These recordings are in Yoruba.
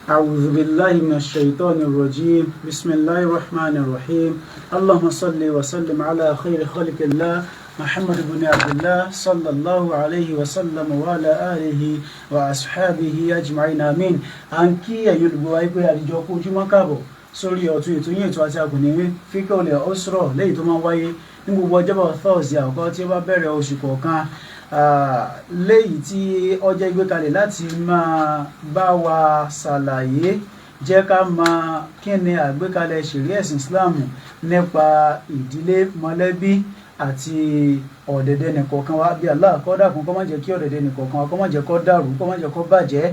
أعوذ بالله من الشيطان الرجيم. بسم الله الرحمن الرحيم. اللهم صل وسلم على خير خلق الله محمد بن عبد الله صلى الله عليه وسلم وعلى آله وأصحابه أجمعين آمين. À ń kí ẹ̀yin olùgbọ́ wa pé àdìjọ kú ojúmọ́, káàbọ̀ sórí ọ̀tún ètò yín, ètò àti àkùnrin Fiqhul Usra, léyìí tó máa ń wáyé ní gbogbo ọjọ́bọ̀ Thursday àkọ́kọ́ tí ó bá bẹ̀rẹ̀ oṣù kọ̀ọ̀kan, léyìí tí ọjọ́ ìgbékalẹ̀ láti máa bá wa ṣàlàyé, jẹ́ ká mọ kí ni àgbékalẹ̀ ṣẹ̀ríà ẹ̀sìn Islam nípa ìdílé, mọ̀lẹ́bí àti ọ̀dẹ̀dẹ̀ nìkọ̀ọ̀kan wa. Bí Allah kó dákun kó má jẹ́ kí ọ̀dẹ̀dẹ̀ nìkọ̀ọ̀kan wa kó má jẹ́ kó dàrú, kó má jẹ́ kó bàjẹ́.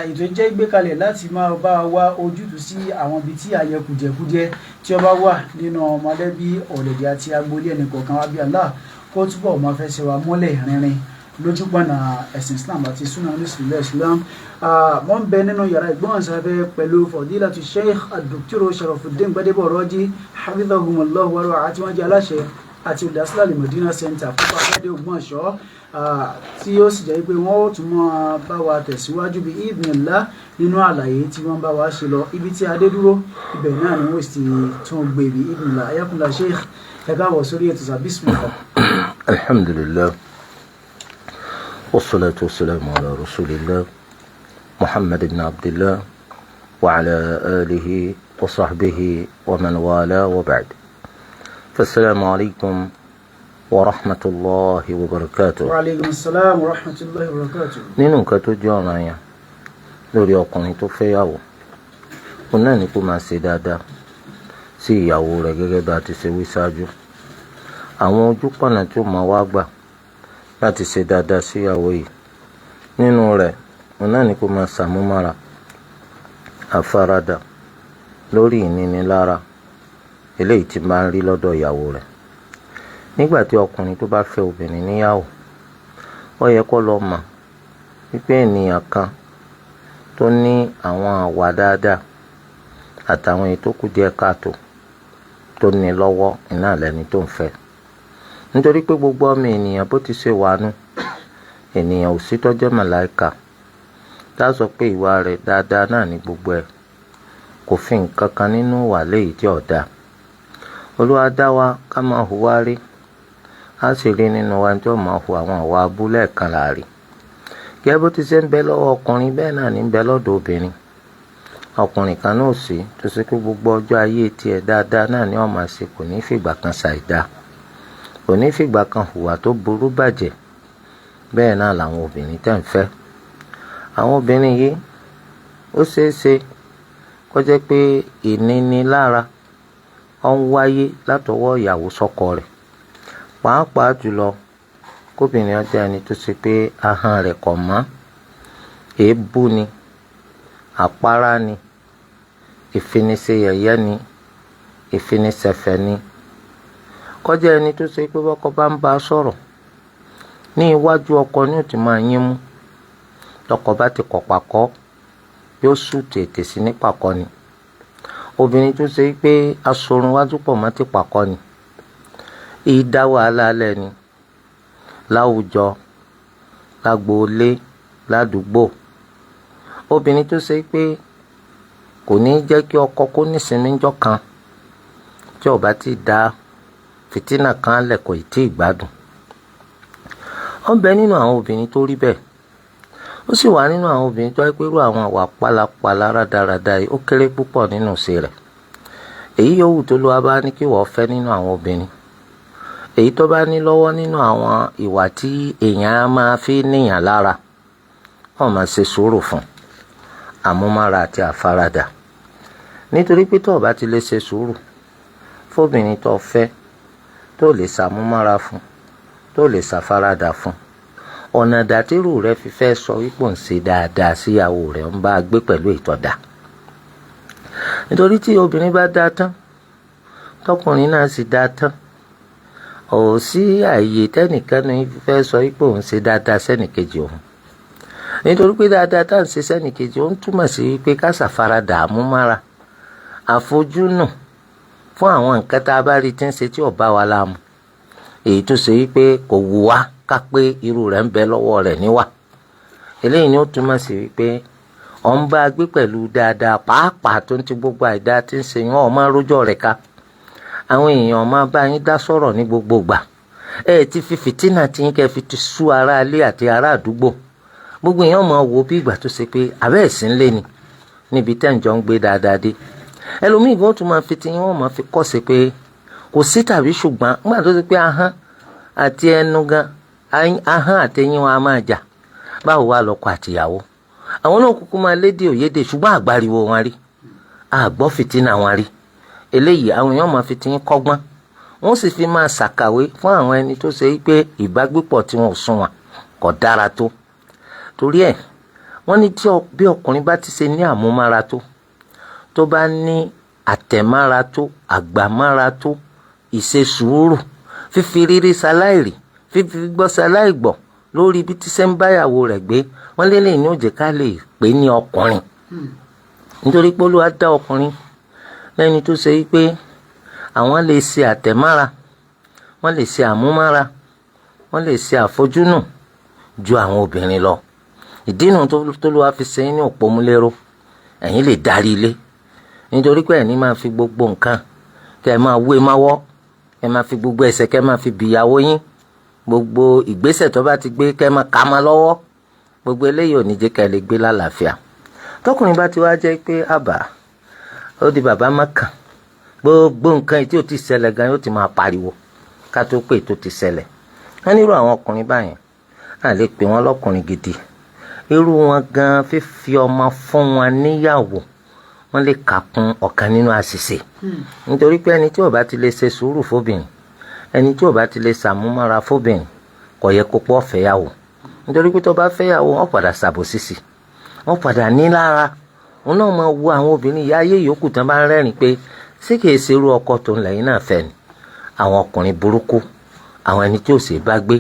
Ètò jẹ́ ìgbékalẹ̀ láti máa bá wa ojútùú sí àwọn ibi tí àyẹ kùjẹkùjẹ tí ó bá wà nínú mọ̀lẹ́bí, ọ̀dẹ̀dẹ̀ àti agboolé ẹnìkọ̀ọ̀kan wa. Bí Allah kó túbọ̀ máa fẹsẹ̀ wa múlẹ̀ rinrin lójúpọ̀nà ẹ̀sìn Islam àti sunnah nísìlẹ̀ Islam. Wọ́n ń bẹ nínú yàrá ìgbóhùnsáfẹ́ pẹ̀lú Fadilatu Sheikh Ad-Doctor Sharafuddin Gbadebo Rọ́jí hafidhahumullahu wa ra'ah, àti wọ́n jẹ́ aláṣẹ àti olùdásílẹ̀ Al-Madina Center fún Abẹ́dẹ́ Ògbómọ̀ṣọ́, tí ó sì jẹ́ pé wọ́n ó tún máa bá wa tẹ̀síwájú bí idhnillah nínú àlàyé tí wọ́n bá wa ṣe lọ. Ibi tí a dé dúró, ibẹ̀ náà ni wọ́n sì tún gbé bí idhnillah. Ayakunla Sheikh, ẹ káàbọ̀ sórí ètò sà, bismillah. Alhamdulillah, wassalatu wassalamu ala rasulillah Muhammad ibn Abdillah wa ala alihi wa sahbihi wa man wala, wa ba'd. Fasalaamu alaykum wa rahmatulahi wa barakatuh. Wa aleykum salaam wa rahmatulahi wa barakatuh. Nínú nǹkan tó jẹ́ ọ̀ranyàn lórí ọkùnrin tó fẹ́yàwó, òun náà ní kó máa ṣe dáadáa sí ìyàwó rẹ̀, gẹ́gẹ́ bá a ti ṣe wí ṣáájú. Àwọn ojúpọ̀nà tí ó máa wá gbà láti ṣe dáadáa sí ìyàwó yìí, nínú rẹ̀, òun náà ní kó máa ṣàmúmára, àfaradà lórí ìnínilára eléyìí tí máa ń rí lọ́dọ̀ ìyàwó rẹ̀. Nígbà tí ọkùnrin tó bá fẹ́ obìnrin níyàwó, ó yẹ kó lọ mọ̀ wípé ènìyàn kan tó ní àwọn àwà dáadáa àtàwọn èyí tó kù díẹ̀ káàtó tó ní lọ́wọ́ iná lẹ́ni tó ń fẹ́, nítorí pé gbogbo ọmọ ènìyàn bó ti ṣe wà nù, ènìyàn ò sí tó jẹ́ màláìka tá a sọ pé ìwà rẹ̀ dáadáa náà ní gbogbo ẹ̀, kò fi nǹkan kan nínú wà léyìí tí ò dáa. Olúwa dá wa ká máa hùwà rí, á sì rí nínú wa tí ó máa hu àwọn àwa abúlé kan láàrin. Gẹ́gẹ́ bó ti ṣe ń bẹ lọ́wọ́ ọkùnrin, bẹ́ẹ̀ náà ní ń bẹ lọ́dọ̀ obìnrin. Ọkùnrin kan náà sí tó ṣe pé gbogbo ọjọ́ ayé tiẹ̀ dáadáa náà ni ó máa ṣe, kò ní fìgbà kan ṣàìdá, kò ní fìgbà kan hùwà tó burú bàjẹ́. Bẹ́ẹ̀ náà làwọn obìnrin tẹ̀ ń fẹ́. Àwọn obìnrin yìí, ó ṣeé ṣe kó jẹ́ pé ìnínilára ó ń wáyé látọwọ́ ìyàwó sọ́kọ rẹ̀, pàápàá jùlọ kóbìnrin ó jẹ́ ẹni tó ṣe pé ahọ́n rẹ̀ kò mọ́, èébú ni, àpárá ni, ìfiniṣeyẹ̀yẹ́ ni, ìfiniṣẹ̀fẹ̀ ni, kọjá ẹni tó ṣe pé bọ́kọ bá ń bá a sọ̀rọ̀, ní iwájú ọkọ ní ó ti máa yín mú. Tọkọ bá ti kọ̀ pàkọ́, yóò sùn tètè sí ní pàkọ́ ni. Obìnrin tó ṣe pé asorun wájú pọ̀ mọ́ ti pàkọ́ ni, ìdá wàhálà alẹ́ ni láwùjọ, lágboolé, ládùúgbò. Obìnrin tó ṣe pé kò ní jẹ́ kí ọkọ kó nísinmi ńjọ́ kan tí ó bá ti dá fìtínà kan lẹ̀, kò tí ì gbádùn. Ó ń bẹ nínú àwọn obìnrin tó rí bẹ́ẹ̀, ó sì wà nínú àwọn obìnrin tó yẹ pé irú àwọn àwà pálapàla rádaràda yìí, ó kéré púpọ̀ nínú ìṣe rẹ̀. Èyí yòówù tó lọ́wọ́ bá ní kí wọ́n fẹ́ nínú àwọn obìnrin, èyí tó bá ní lọ́wọ́ nínú àwọn ìwà tí èèyàn á máa fi níyàn lára, wọ́n máa ṣe sùúrù fún, àmúmára àti àfaradà, nítorí pé tó o bá ti lè ṣe sùúrù fóbìnrin tó fẹ́, tó lè ṣàmúmára fún, tó lè ṣàfaradà fún, ọ̀nà dàtírù rẹ fi fẹ́ sọ wípé òun ṣe dáadáa síyàwó rẹ̀, ń bá a gbé pẹ̀lú ìtọ́da. Nítorí tí obìnrin bá dá tán, tọkùnrin náà sì dá tán, ò sí àyè tẹnìkan ní fẹ́ sọ wípé òun ṣe dáadáa sẹ́nìkejì òun, nítorí pé dáadáa tá à ń ṣe sẹ́nìkejì, ó ń túmọ̀ sí wípé ká ṣàfaradà, àmúmára, àfojúnù fún àwọn nǹkan tá a bá rí tí ń ṣe tí ò bá wa láàmú, èyí tó ṣe wípé kò wù wá ká pé irú rẹ̀ ń bẹ lọ́wọ́ rẹ̀ níwà. Eléyìí ni ó túmọ̀ sí wípé Ọ̀ ń bá a gbé pẹ̀lú dáadáa, pàápàá tó ń ti gbogbo àìdá tí ń ṣe yín, ọ̀ máa rójọ́ rẹ̀ ká. Àwọn èèyàn máa bá yín dá sọ̀rọ̀ ní gbogbo ìgbà. Ẹ ti fi fìtínà tí yín kẹ́ fi ti sú ara ilé àti ará àdúgbò. Gbogbo èèyàn máa wo bí ìgbà tó ṣe pé àbẹ́ ẹ̀sìn lé ni níbi tẹ́ ń jọ ń gbé dáadáa dé. Ẹlòmíì gan tún máa fi ti yín, wọ́n máa fi kọ́ sí pé kò sí tàbí ṣùgbọ́n nígbà tó ṣe pé ahọ́n àti ẹnu gan, ahọ́n àti eyín wọn a máa jà. Báwo wá lọ́kọ àtìyàwó? Àwọn náà kúkú máa lédè òyédè, ṣùgbọ́n àgbáriwo wọn rí, àgbọ́ fìtínà wọn rí. Eléyìí àwọn èèyàn máa fi ti yín kọ́gbọ́n, wọ́n sì fi máa ṣàkàwé fún àwọn ẹni tó ṣe pé ìbágbépọ̀ tí wọn ò sunwọ̀n kò dára tó. Torí ẹ̀ wọ́n ní tí bí ọkùnrin bá ti ṣe ní àmúmára tó, tó bá ní àtẹ̀mára tó, àgbàmára tó, ìṣe sùúrù, fífi rírí ṣaláìrí, fífi gbọ́ ṣaláìgbọ́ lórí bí tí ṣe ń báyàwó rẹ̀ gbé, wọ́n lélẹ̀ ní ó jẹ́ ká lè pè ní ọkùnrin. Nítorí pé Olúwa dá ọkùnrin lẹ́ni tó ṣe pé àwọn lè ṣe àtẹ̀mára, wọ́n lè ṣe àmúmára, wọ́n lè ṣe àfojúnù ju àwọn obìnrin lọ. Ìdí nu t'Olúwa fi ṣe yín ní òpómúléró, ẹ̀yin lè darí ilé. Nítorí pé ẹ̀yin máa fi gbogbo nǹkan kẹ́ ẹ máa wé máwọ́, kẹ́ ẹ máa fi gbogbo ẹsẹ̀ kẹ́ ẹ máa fi bìyàwó yín, gbogbo ìgbésẹ̀ tó bá ti gbé kẹ́ ẹ máa kà má lọ́wọ́. Gbogbo eléyìí ò ní jẹ́ kẹ́ ẹ lè gbé lálàáfíà. Tọkùnrin bá ti wá jẹ́ pé àbá ó di bàbá mọ́kàn, gbogbo nǹkan tí ó ti ṣẹlẹ̀ gan yóò ti máa pariwo ká tó pè tó ti ṣẹlẹ̀. Wọ́n nírú àwọn ọkùnrin báyẹn, a lè pè wọ́n lọ́kùnrin gidi. Irú wọn gan fífi ọmọ fún wọn níyàwó, wọ́n lè kà kún ọ̀kan nínú àṣìṣe. Nítorí pé ẹni tí ó bá ti lè ṣe sùúrù fóbìnrin, ẹni tí ó bá ti lè ṣàmúmára fóbìnrin, kò yẹ kó pọ̀ fẹ́yàwó. Nítorí pé tó bá fẹ́yàwó, wọ́n padà ṣàbòsí sí, wọ́n padà ní lára. Òun náà máa wo àwọn obìnrin ìyá ayé yòókù tán bá ń rẹ́rìn pé ṣé kìí ṣe irú ọkọ tó ń lẹ́yìn náà fẹ́ ni. Àwọn ọkùnrin burúkú, àwọn ẹni tí ò ṣe bá gbé,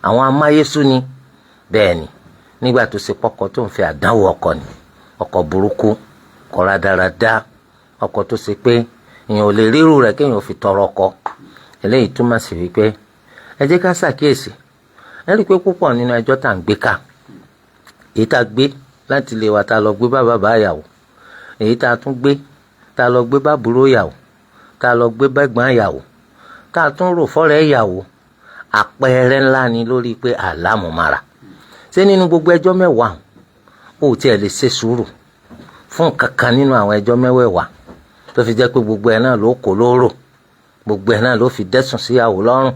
àwọn amáyésú ni. Bẹ́ẹ̀ ni, nígbà tó ṣe pọ́kọ tó ń fẹ́ àdánwò ọkọ ni, ọkọ burúkú, ọkọ rádaràda, ọkọ tó ṣe pé èèyàn ò lè ríru rẹ̀ kéèyàn fi tọrọ ọkọ. Eléyìí túmọ̀ sí wípé ẹ jẹ́ ká ṣàkíyèsí. Ẹ rí i pé púpọ̀ nínú ẹjọ́ tá à ń gbé ká, èyí tá a gbé láti ilé wa tá a lọ gbé bá bàbá ìyàwó, èyí tá a tún gbé tá a lọ gbé bá àbúrò ìyàwó, tá a lọ gbé bá ẹ̀gbọ́n ìyàwó, tá a tún rò fọ́rẹ́ ìyàwó, àpẹẹrẹ ńlá ni lórí pé àlámùmára. Ṣé nínú gbogbo ẹjọ́ mẹ́wàá o tiẹ̀ lè ṣe sùúrù fún kankan nínú àwọn ẹjọ́ mẹ́wẹ̀ẹ̀wá tó fi jẹ́ pé gbogbo ẹ̀ náà ló kó lóró, gbogbo ẹ̀ náà ló fi dẹ́sùn síyàwó lọ́rùn?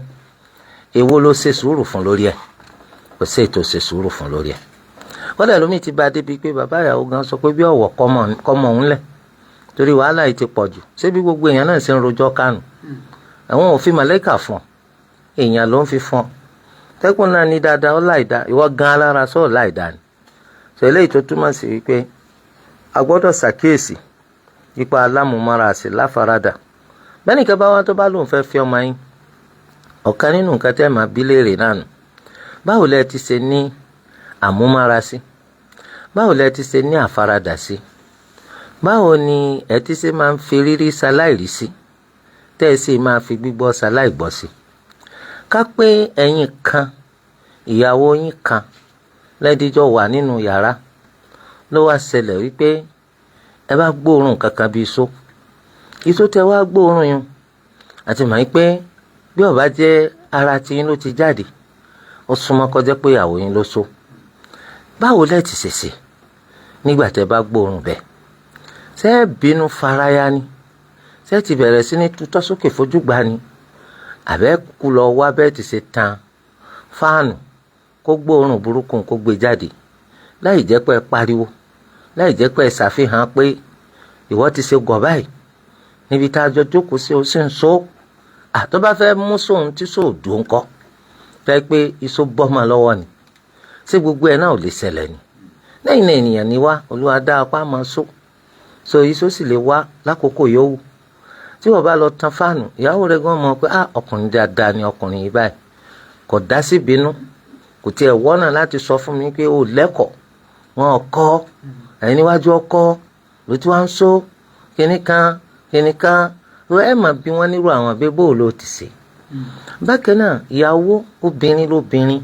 Èwo ló ṣe sùúrù fún lórí ẹ̀? Kò sí ètò ṣe sùúrù fún lórí ẹ̀. Kódà lómi ti bá a débi pé bàbá ìyàwó gan sọ pé bí ọ̀wọ̀ kọ́mọ òun lẹ̀ torí wàhálà yìí ti pọ̀ jù. Ṣé bí gbogbo èèyàn náà ṣe ń rojọ́ kánù? Àwọn ò fi màlẹ́kà fún ọ, èèyàn ló ń fi fún ọ. Tẹ́kùn náà ní dáadáa ó láìda, ìwọ gan alára sọ̀rọ̀ láìda ni. Sọ eléyìí tó túmọ̀ sí wípé a gbọ́dọ̀ ṣàkíyèsí ipa alámùmára àti láfaradà. Bẹ́ẹ̀ni kẹ́ bá wá tó bá lóun fẹ́ fi ọmọ yín, ọ̀kan nínú nǹkan tẹ́ máa bí léèrè náà nù. Báwo lẹ ti ṣe ní àmúmára sí? Báwo lẹ ti ṣe ní àfaradà sí? Báwo ni ẹ ti ṣe máa ń fi rírí ṣaláìrí sí? Tẹ́ ẹ sì máa fi gbígbọ́ ṣaláìgbọ́ sí? Ká pé ẹ̀yin kan, ìyàwó yín kan lẹ́díjọ́ wà nínú yàrá ló wá ṣẹlẹ̀ wípé ẹ bá gbóòórùn kankan bíi iṣó. Iṣó tẹ wá gbóòórùn yun, àti mọ̀ pé bí ó bá jẹ́ ara tí yín ló ti jáde, ó súnmọ́ kó jẹ́ pé ìyàwó yín ló so. Báwo lẹ ti ṣe ṣe nígbà tẹ bá gbóòórùn bẹ́ẹ̀? Ṣé ẹ bínú faraya ni? Ṣé ẹ ti bẹ̀rẹ̀ sí ní tutọ́ sókè fojú gbà ni? Àbẹ́ kú lọ wá bẹ́ẹ̀ ti ṣe tan fáànù kó gbóòórùn burúkú kó gbé jáde láì jẹ́ pé ẹ pariwo, láì jẹ́ pé ẹ ṣàfihàn pé ìwọ ti ṣe gọ̀ báyìí níbi tá a jọ jókòó sí o sì ń so. Àtọ́ bá fẹ́ mú sóhun tí sóò dùn ńkọ́, fẹ́ pé iṣó bọ́mọ lọ́wọ́ ni. Ṣé gbogbo ẹ̀ náà ò lè ṣẹlẹ̀ ni? Lẹ́yìn náà ènìyàn ni wá, Olúwa dá apá máa so. So iṣó sì lè wá lákòókò yòówù. Tí wọ́n bá lọ tan fáànù, ìyàwó rẹ̀ gan mọ̀ pé ọkùnrin dáadáa ni ọkùnrin yìí báyìí. Kò dá sí bínú, kò tiẹ̀ wọ́nà láti sọ fún mi pé o lẹ́kọ̀ọ́, wọn ọkọ, ẹ̀yin níwájú ọkọ ló ti wá ń so kíní kan kíní kan. Ẹ mà bí wọ́n nírú àwọn abẹ́ bó ló ti ṣe. Bákan náà, ìyàwó obìnrin lóbìnrin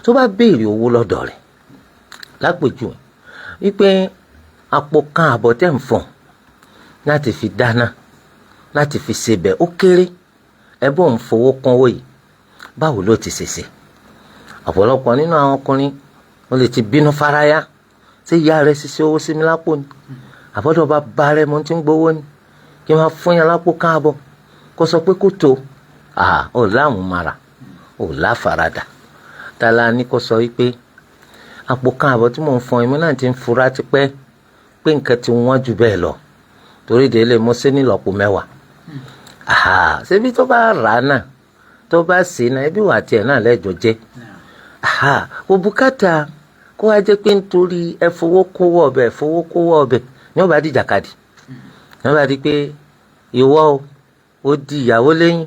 tó bá béèrè owó lọ́dọ̀ rẹ̀ lápèjúwe wípé Àpò kan àbọ̀ tẹ̀ ń fọ̀n láti fi dáná, láti fi sebẹ̀, ó kéré. Ẹ bọ́ ń fowó kún owó yìí, báwo ló ti ṣèṣe? Ọ̀pọ̀lọpọ̀ nínú àwọn ọkùnrin wọ́n lè ti bínú faraya. Ṣé ìyá rẹ̀ ṣiṣẹ́ owó sí mi lápò ni? Àbọ̀dọ̀ bá ba rẹ̀ mo ti ń gbowó ni, kí n máa fún yàn lápò káàbọ̀ kó sọ pé kó tó. Ò láàmúmára, ò láfaradà. Tala ni kó sọ wípé àpò kan àbọ̀ tí mò ń fọn, èmi náà ti ń fura tipẹ́ pé nǹkan ti wọ́n jù bẹ́ẹ̀ lọ, torí délé mo ṣe nílọ́po 10. Ṣebí tó bá rà á náà, tó bá ṣe náà, ẹbí wà tiẹ̀ náà lẹ́jọ́ jẹ́. Kò bùkátà kó wá jẹ́ pé nítorí ẹ fowó kówó ọbẹ̀, fowó kówó ọbẹ̀ ní ó bá di jàkadì, ní ó bá di pé ìwọ ó di ìyàwó lẹ́yìn,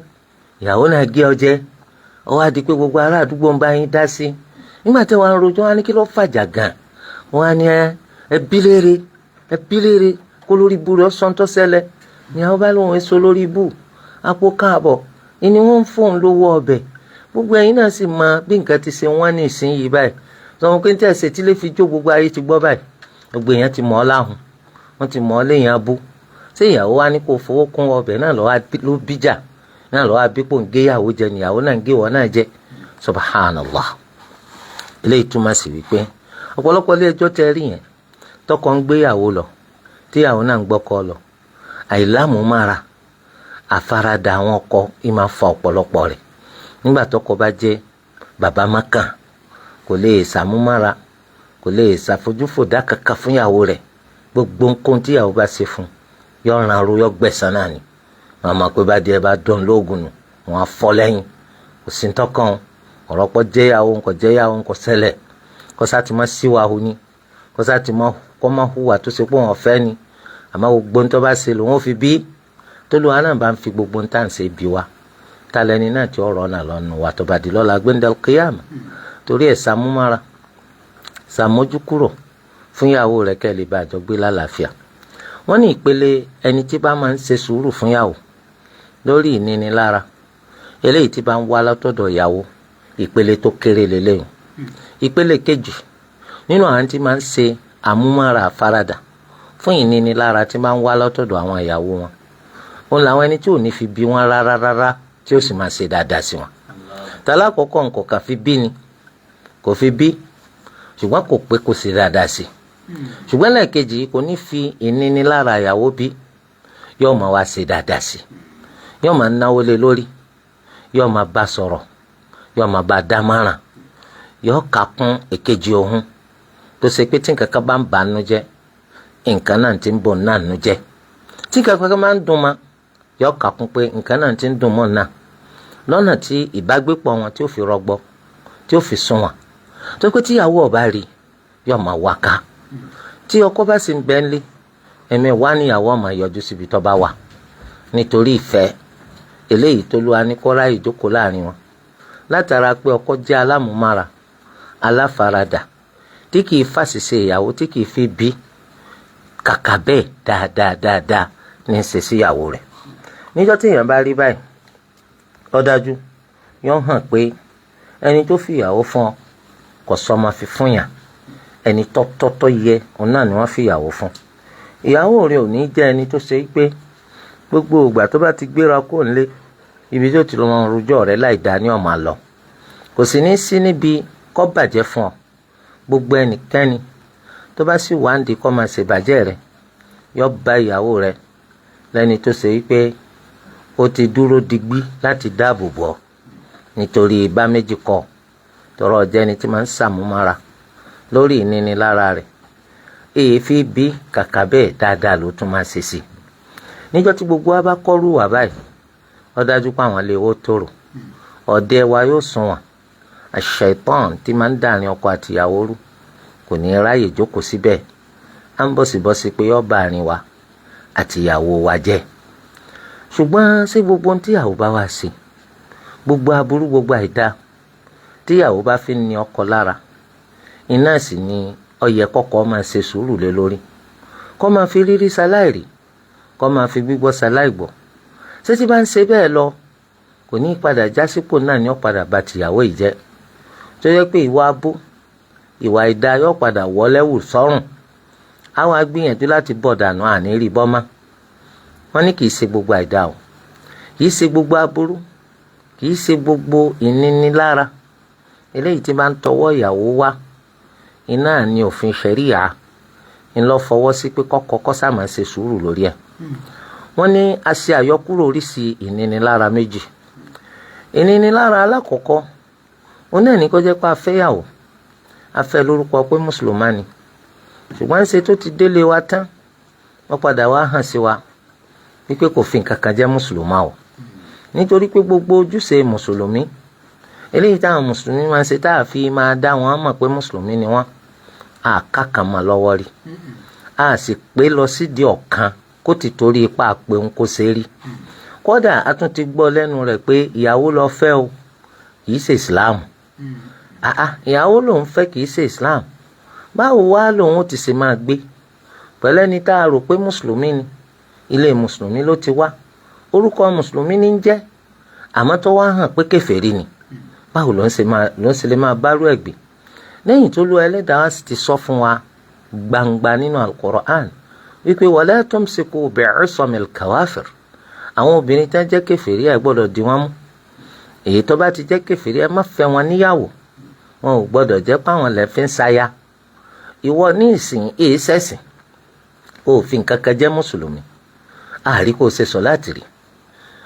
ìyàwó náà gé ọ jẹ, ó wá di pé gbogbo ará àdúgbò ń bá yín dá sí. Nígbà tí wọ́n á rojọ́, wọ́n á ní kí ló fàjà gan, wọ́n á ní ẹ bí léere, ẹ bí léere kó lórí ibú rẹ̀ ọ̀sán tó ṣẹlẹ̀. Ìyàwó bá lóun èso lórí ibú, àpò káàbọ̀ ìní wọ́n ń fóun lówó ọbẹ̀. Gbogbo ẹ̀yin náà sì mọ bí nǹkan ti ṣe wọ́n ní ìsinyìí báyìí. Sọmọ pé ní tí ẹsẹ̀ tí lè fi jó, gbogbo ayé ti gbọ́ báyìí, gbogbo èèyàn ti mọ̀ ọ́ láhùn, wọ́n ti mọ̀ ọ́ léèyàn abú. Ṣé ìyàwó wa ní kó fowó kún ọbẹ̀ náà lọ́wọ́ ló bíjà náà lọ́wọ́ abípò ń gé ìyàwó jẹ, níyàwó náà ń gé ìwọ náà jẹ? Subhanallah. Eléyìí túmọ̀ sí wípé ọ̀pọ̀lọpọ̀ ilé ẹjọ́ tẹ rí yẹn, tọkọ ń gbéyàwó lọ, tíyàwó náà ń gbọ́kọ lọ, àìlámùmára, àfaradà àwọn ọkọ yìí máa fa ọ̀pọ̀lọpọ̀ rẹ̀. Nígbà tọkọ bá jẹ́ bàbá mákàn, kò lè ṣàmúmára, kò lè ṣàfojúfòdà kankan fún ìyàwó rẹ̀. Gbogbo nǹkan tíyàwó bá ṣe fún, yọ ràn ro, yọ gbẹ̀san náà ni. Wọn mọ̀ pé bá díẹ̀ bá dán lóògùn nù, wọn á fọ́ lẹ́yìn, kò sí tọkàn. Ọ̀rọ̀ pọ̀ jẹ́yàwó nǹkan, jẹ́yàwó nǹkan ṣẹlẹ̀, kó sá ti má síwáhu ni, kó sá ti má kó má hùwà tó ṣe pé wọn fẹ́ ni. Àmọ́ gbogbo ntọ́ bá ṣe lòun ò fi bí tólúwa náà bá ń fi gbogbo ntá ń ṣe bí wa, talẹ́ni náà tí ọ̀rọ̀ náà lọ́nu wa tó bá di lọ́la gbẹ́ndẹ́l kíyàmù. Torí ẹ̀, sàmúmára, sàmójúkúrò fún ìyàwó rẹ̀ kẹ́ lè bá àjọ gbé lálàáfíà. Wọ́n ní ìpele ẹni tí bá máa ń ṣe sùúrù fún ìyàwó lórí ìnínilára eléyìí tí bá ń wá látọ̀dọ̀ ìyàwó, ìpele tó kéré lélẹ́yìn. Ìpele kejì nínú àwọn tí máa ń ṣe àmúmára àfaradà fún ìnínilára tí máa ń wá látọ̀dọ̀ àwọn ìyàwó wọn, òun làwọn ẹni tí ò ní fi bí wọn rárá rárá, tí ó sì máa ṣe dáadáa sí wọn. Tàlákọ̀ọ́kọ́ nǹkan kà fi bí ni kò fi bí, ṣùgbọ́n kò pé kò ṣe dáadáa sí. Ṣùgbọ́n lẹ́ẹ̀kejì, kò ní fi ìnínilára ìyàwó bí, yóò máa wá ṣe dáadáa sí, yóò máa náwó lé lórí, yóò máa bá sọ̀rọ̀, yóò máa bá dámọ̀ràn, yóò kà kún èkejì òun tó ṣe pé tí nǹkan kan bá ń bà nú jẹ́, nǹkan náà ti ń bọ̀ náà nú jẹ́, tí nǹkan kan máa ń dùn ma, yóò kà kún pé nǹkan náà ti ń dùn mọ́ náà, lọ́nà tí ìbágbépọ̀ wọn tí ó fi rọgbọ, tí ó fi sunwọ̀n. Tó pé tíyàwó ọba rí, yóò máa wá ká. Tí ọkọ bá sì ń bẹ́ ńlé, ẹ̀mí wá níyàwó ọmọ yọjú síbi tó bá wà, nítorí ìfẹ́ eléyìí tó lúwa ní kọ́ra ìjókòó láàrin wọn, látara pé ọkọ jẹ́ alámúmára, aláfaradà, tí kìí fàṣìṣe ìyàwó, tí kìí fi bí, kàkà bẹ́ẹ̀ dáadáa dáadáa ní í ṣe síyàwó rẹ̀. Níjọ́ tí èèyàn bá rí báyìí, ó dájú, yóò hàn pé ẹni tó fi ìyàwó fún ọ kò sọmọ fi fún yàn. Ẹni tọ́tọ́tọ́ yẹ òun náà ni wọ́n fi ìyàwó fún. Ìyàwó rẹ̀ ò ní jẹ́ ẹni tó ṣe pé gbogbo ìgbà tó bá ti gbéra kó nílé, ibi tó ti lọ rojọ́ rẹ̀ láì dá ní ọ̀mà lọ. Kò sì ní sí níbi kó bàjẹ́ fún ọ. Gbogbo ẹnikẹ́ni tó bá sì wá ń di kó máa ṣèbàjẹ́ rẹ̀, yóò bá ìyàwó rẹ̀ lẹ́ni tó ṣe wípé ó ti dúró digbí láti dáàbò bò ọ́, nítorí ibà méjì kọ tọrọ ọjọ́ ẹni tí máa ń sàmúmára lórí ìnínilára rẹ̀, èéfì bí, kàkà bẹ́ẹ̀ dáadáa ló tún máa ṣe sí i. Níjọ́ tí gbogbo wa bá kọ́rù wà báyìí, ó dájú pé àwọn lè wó tòrò, ọ̀dẹ wa yóò sunwọ̀n. Àṣetán tí máa ń dàrin ọkọ àtìyàwó rú kò ní ráyè jókòó síbẹ̀, á ń bọ̀sibọ́sí pé yóò bá àárín wa àtìyàwó wa jẹ́. Ṣùgbọ́n ṣé gbogbo ohun tíyàwó bá wá sí, gbogbo aburú, gbogbo àìda tíyàwó bá fi ní ọkọ lára, iná sì ni ó yẹ kọ́kọ́ máa ṣe sùúrù lé lórí, kó máa fi rírí ṣaláìrí, kó máa fi gbígbọ́ ṣaláìgbọ́? Ṣé tí bá ń ṣe bẹ́ẹ̀ lọ, kò ní padà jásípò náà ni ó padà bà tìyàwó yìí jẹ́, tó yẹ pé ìwà abú, ìwà ìdá yóò padà wọlé wù sọ́rùn? Àwọn agbìyànjú láti bọ̀ dànù, àní rí bọ́ mọ́. Wọ́n ní kì í ṣe gbogbo àìdá o, kì í ṣe gbogbo aburú, kì í ṣe gbogbo ìnínilára eléyìí tí bá ń tọwọ́ ìyàwó wá iná ní òfin ṣẹ̀ríà ńlọ fọwọ́ sí pé kọ́kọ́ kọ́sàmọ́ ṣe sùúrù lórí ẹ̀. Wọ́n ní a ṣe àyọkúrò oríṣi ìnínilára méjì. Ìnínilára alákọ̀ọ́kọ́ òun náà ní kó jẹ́ pé a fẹ́yàwó, a fẹ́ lórúkọ pé mùsùlùmá ni, ṣùgbọ́n ṣe tó ti délé wa tán wọ́n padà wá hàn sí wa wípé kò fi nǹkan kan jẹ́ mùsùlùmá o, nítorí pé gbogbo ojúṣe mùsùlùmí eléyìí táwọn mùsùlùmí máa ń ṣe tá a fi máa dá wọn mọ̀ pé mùsùlùmí ni wọ́n, àká kan máa lọ́wọ́ rí, a sì pé lọ sídìí ọ̀kan kó ti torí ipa pé òun kò ṣe rí. Kódà a tún ti gbọ́ lẹ́nu rẹ̀ pé ìyàwó lọ fẹ́ o, kì í ṣe ìsìláàmù. Àá, ìyàwó lòun fẹ́ kì í ṣe ìsìláàmù, báwo wá lòun ti ṣe máa gbé pẹ̀lú ẹni tá a rò pé mùsùlùmí ni, ilé mùsùlùmí ló ti wá, orúkọ mùsùlùmí ní ń jẹ́, àmọ́ tó wá hàn pé kèfèrí ni, báwo ló ń ṣe lè máa bárú ẹ̀ gbé? Lẹ́yìn tó lu Ẹlẹ́dàá sì ti sọ fún wa gbangba nínú Al-Qur'an wípé wala tumsiku bi'isamil kawafir, àwọn obìnrin tí wọ́n jẹ́ kèfèrí ẹ̀ gbọ́dọ̀ di wọ́n mú. Èyí tó bá ti jẹ́ kèfèrí ẹ má fẹ́ wọn níyàwó, wọn ò gbọ́dọ̀ jẹ́ páwọn lẹ́ fi ń ṣaya. Ìwọ ní ìsìn èyí sẹ̀sìn, òfin kankan jẹ́ mùsùlùmí, àárí kò ṣe sọ̀láàtì rí,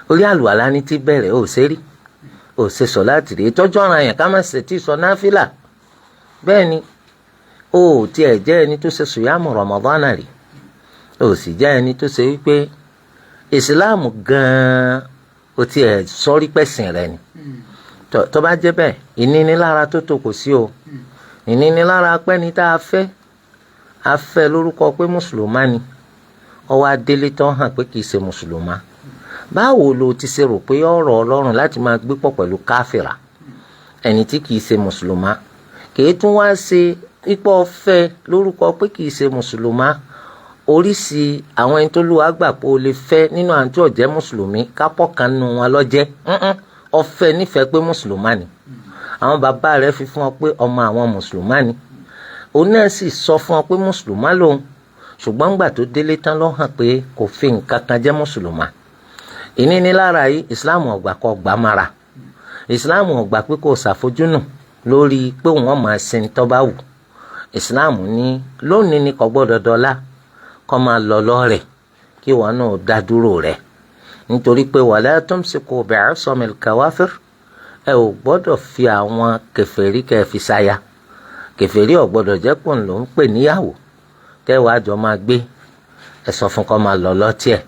orí àlùwàlá ní ti bẹ̀rẹ̀ ò ṣe rí, ò ṣe sọ̀láàtì rí, ìtọ́jú ọ̀ràn yẹn ká má ṣe tí sọ náfìlà. Bẹ́ẹ̀ ni o ò tiẹ̀ jẹ́ ẹni tó ṣe sùyàmù Ramadana rí, o sì jẹ́ ẹni tó ṣe wípé ìsìláàmù gan-an o tiẹ̀ sọ́rí pẹ̀sìn rẹ ni. Tó bá jẹ́ bẹ́ẹ̀, ìnínilára tó tó kò sí o. Ìnínilára pẹ́ni tá a fẹ́, a fẹ́ lórúkọ pé mùsùlùmá ni, ó wá délé tó hàn pé kì í ṣe mùsùlùmá. Báwo lo ti ṣe rò pé ọ̀rọ̀ Ọlọ́run láti máa gbé pọ̀ pẹ̀lú káfìrà, ẹni tí kì í ṣe mùsùlùmá, kì í tún wá ṣe ipò ọ̀fẹ́ lórúkọ pé kì í ṣe mùsùlùmá? Oríṣi àwọn ẹni tó lù wá gbà pé o lè fẹ́ nínú àwọn tí ò jẹ́ mùsùlùmí kápọ̀ kan nù wọn lọ́jẹ́ ọ̀fẹ́ nífẹ̀ẹ́ pé mùsùlùmá ni. Àwọn bàbá rẹ̀ fi fún ọ pé ọmọ àwọn mùsùlùmá ni, òun náà sì sọ fún ọ pé mùsùlùmá lòun, ṣùgbọ́n gbà tó délé tán ló hàn pé kò fi nǹkan kan jẹ́ mùsùlùmá. Ìnínilára yìí ìsìláàmù ọ̀gbà kò gbà mára, ìsìláàmù ọ̀gbà pé kò ṣàfojúnù lórí pé wọ́n máa sin tó bá wù. Ìsìláàmù ní lónìí ni kò gbọ́dọ̀ dọ́là kó máa lọ lọ́rẹ̀ kí wọn náà dá dúró rẹ̀, nítorí pé wala tumsiku bi'isamil kawafir, ẹ ò gbọ́dọ̀ fi àwọn kèfèrí kẹ́ fi ṣaya. Kèfèrí ò gbọ́dọ̀ jẹ́ pò ń lò ń pè níyàwó tẹ́wàá jọ máa gbé, ẹ sọ fún kó máa lọ lọ́tiẹ̀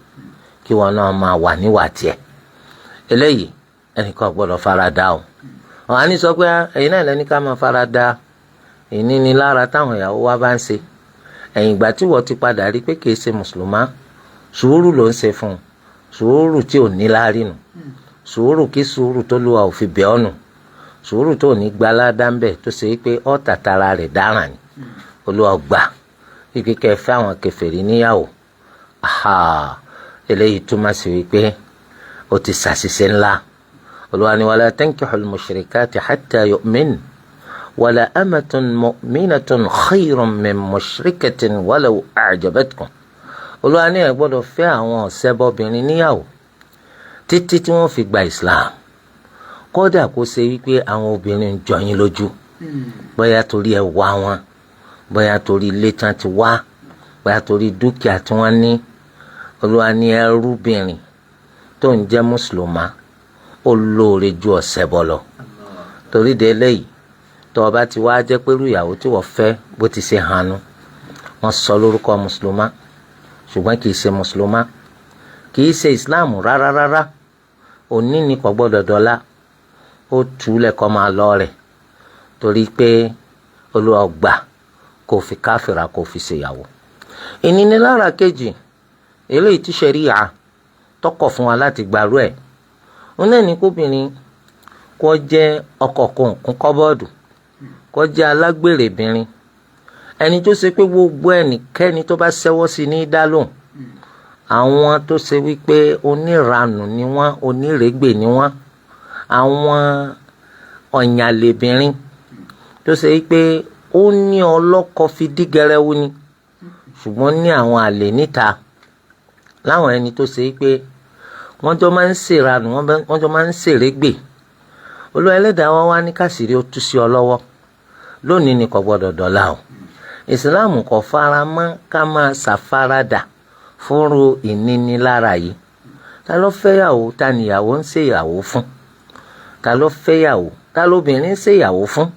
kí wọn náà máa wà níwà tiẹ̀. Eléyìí ẹnìkan ò gbọ́dọ̀ fara da o. Wọn á ní sọ pé ẹ̀yin náà lẹ́ni ká máa fara da ìnínilára táwọn ìyàwó wa bá ń ṣe. Ẹ̀yìn ìgbà tí wọ́n ti padà rí pé kìí ṣe mùsùlùmá, sùúrù ló ń ṣe fún un, sùúrù tí ò ní láárí nù, sùúrù kí sùúrù tó lùwà ò fi bẹ̀ ọ́ nù, sùúrù tó ní gbalada ń bẹ̀ tó ṣe pé ọ́ tàtàrà rẹ̀ dáràn ni. Olúwa gbà wípé kẹ́ ẹ fẹ́ àwọn kèfèrí níyàwó. Aha, eléyìí túmọ̀ sí wípé ó ti ṣàṣìṣe ńlá. Olúwa ni wala tankihul mushrikati hatta yu'min wala amatun mu'minatun khayrun min mushrikatin walaw a'jabatkum. Olúwa ní ẹ gbọ́dọ̀ fẹ́ àwọn ọ̀ṣẹbọbìnrin níyàwó títí tí wọ́n fi gba Islam, kódà kó ṣe wípé àwọn obìnrin ń jọ yín lójú, bóyá torí ẹwà wọn, bóyá torí ilé tán ti wá, bóyá torí dúkìá tí wọ́n ní. Olúwa ní ẹrúbìnrin tó ń jẹ́ mùsùlùmá ó lóore ju ọ̀ṣẹbọ lọ. Torí de eléyìí, tó o bá ti wá jẹ́ pẹ̀lú ìyàwó tí wọ́n fẹ́ bó ti ṣe hànú, wọ́n sọ lórúkọ mùsùlùmá ṣùgbọ́n kì í ṣe mùsùlùmá, kì í ṣe ìsìláàmù rárá rárá, òní ni kò gbọ́dọ̀ dọ́là, ó túlẹ̀ kọ́ máa lọ rẹ̀, torí pé Olúwa gbà kó fi káfìrà kó fi ṣèyàwó. Ìnínilára kejì eléyìí tí ṣẹ̀ríà tọkọ̀ fún wa láti gbàrú ẹ̀, òun náà ní kóbìnrin kó jẹ́ ọkọ kòǹkún kọ́bọ́ọ̀dù, kó jẹ́ alágbèrèbìnrin, ẹni tó ṣe pé gbogbo ẹnikẹ́ni tó bá ṣẹ́wọ́ sí ní dá lóhùn, àwọn tó ṣe wípé oníranù ni wọ́n, onírègbè ni wọ́n, àwọn ọ̀yànlébìnrin tó ṣe wípé ó ní ọlọ́kọ fi dígẹrẹwu ni, ṣùgbọ́n ní àwọn àlè níta láwọn ẹni tó ṣe pé wọ́n jọ máa ń ṣèranù, wọ́n jọ máa ń ṣèrégbè. Olúwa Ẹlẹ́dàá wa wá ní káṣírí ó tú sí ọ lọ́wọ́ lónìí ni, kò gbọ́dọ̀ dọ̀la o. Ìsìláàmù kò fara mọ́ ká máa ṣàfaradà fúnru ìnínilára yìí. Ta ló fẹ́yàwó? Ta níyàwó ń ṣèyàwó fún? Ta ló fẹ́yàwó? Ta lóbìnrin ń ṣèyàwó fún?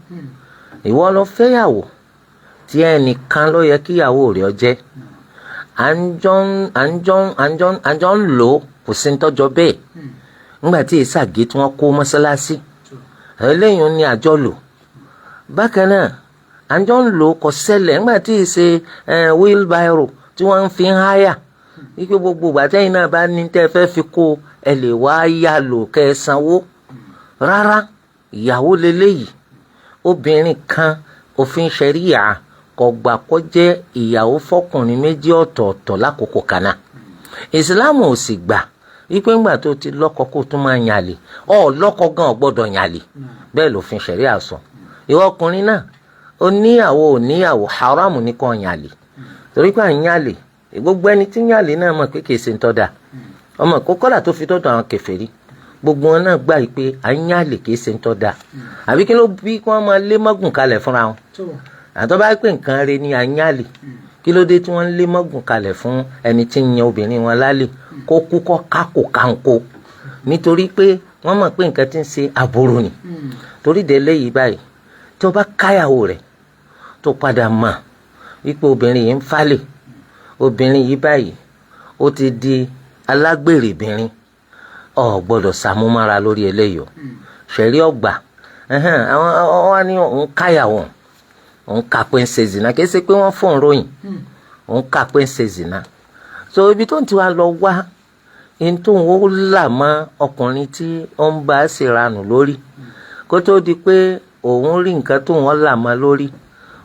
Ìwọ ló fẹ́yàwó tí ẹnìkan ló yẹ kíyàwó rẹ̀ ọ jẹ́. À ń jọ ń lò ó, kò sí nítọ́jọ́ bẹ́ẹ̀. Nígbà tí ìsàgé tí wọ́n kó mọ́sálásí eléyìí ní àjọlò. Bákan náà, à ń jọ ń lò ó, kò ṣẹlẹ̀ nígbà tí ìṣe wheelbarrow tí wọ́n ń fi ń háyà wípé gbogbo ìgbà tẹ́yìn náà bá ní tẹ́ fẹ́ fi kó ẹ lè wá yá lò kẹ́ ẹ sanwó. Rárá, ìyàwó leléyìí, obìnrin kan, òfin ṣẹ̀ríyà kò gbà kó jẹ́ ìyàwó fọkùnrin méjì ọ̀tọ̀ọ̀tọ̀ lákòókò kan náà. Ìsìláàmù ò sì gbà wípé ńgbà tó ti lọ́kọ kó tún máa yànlè. Ọ lọ́kọ gan ò gbọ́dọ̀ yànlè, bẹ́ẹ̀ lòfin ṣẹ̀ríà sọ. Ìwọ ọkùnrin náà, ó níyàwó ò níyàwó, haram ní kó yànlè, torí pé à ń yànlè, gbogbo ẹni tí yànlè náà mọ̀ pé kìí ṣe ń tọ́ da ọmọ kókọ́là tó fi tọ́jú àwọn kèfèrí, gbogbo wọn náà gbà pé à ń yànlè kìí ṣe ń tọ́ da. Àbí kí ló bí kí wọ́n máa lé mọ́gùn kalẹ̀ fúnra wọn? Àtọ́ bá pè nǹkan re ni à ń yànlè, kí ló dé tí wọ́n ń lé mọ́gùn kalẹ̀ fún ẹni tí ń yan obìnrin wọn lálẹ́ kó kú kọ́ kákò kánkó? Nítorí pé wọ́n mọ̀ pé nǹkan tí ń ṣe àbúrò ni. Torí de eléyìí báyìí, tí o bá káyàwó rẹ̀ tó padà mọ̀ wípé obìnrin yìí ń falẹ̀, obìnrin yìí báyìí ó ti di alágbèrèbìnrin, ò gbọ́dọ̀ sàmúmára lórí eléyìí o. Ṣẹ̀rí ọgbà àwọn wọn ní òun káyàwó, òun kà pé ń ṣe zìnà, kì í ṣe pé wọ́n fóun ròyìn, òun kà pé ń ṣe zìnà. So ibi tó ń tiwa lọ wá ní tó ń wó là mọ́ ọkùnrin tí ó ń bá ṣèranù lórí, kó tó di pé òun rí nǹkan tó wọ́n là mọ́ lórí,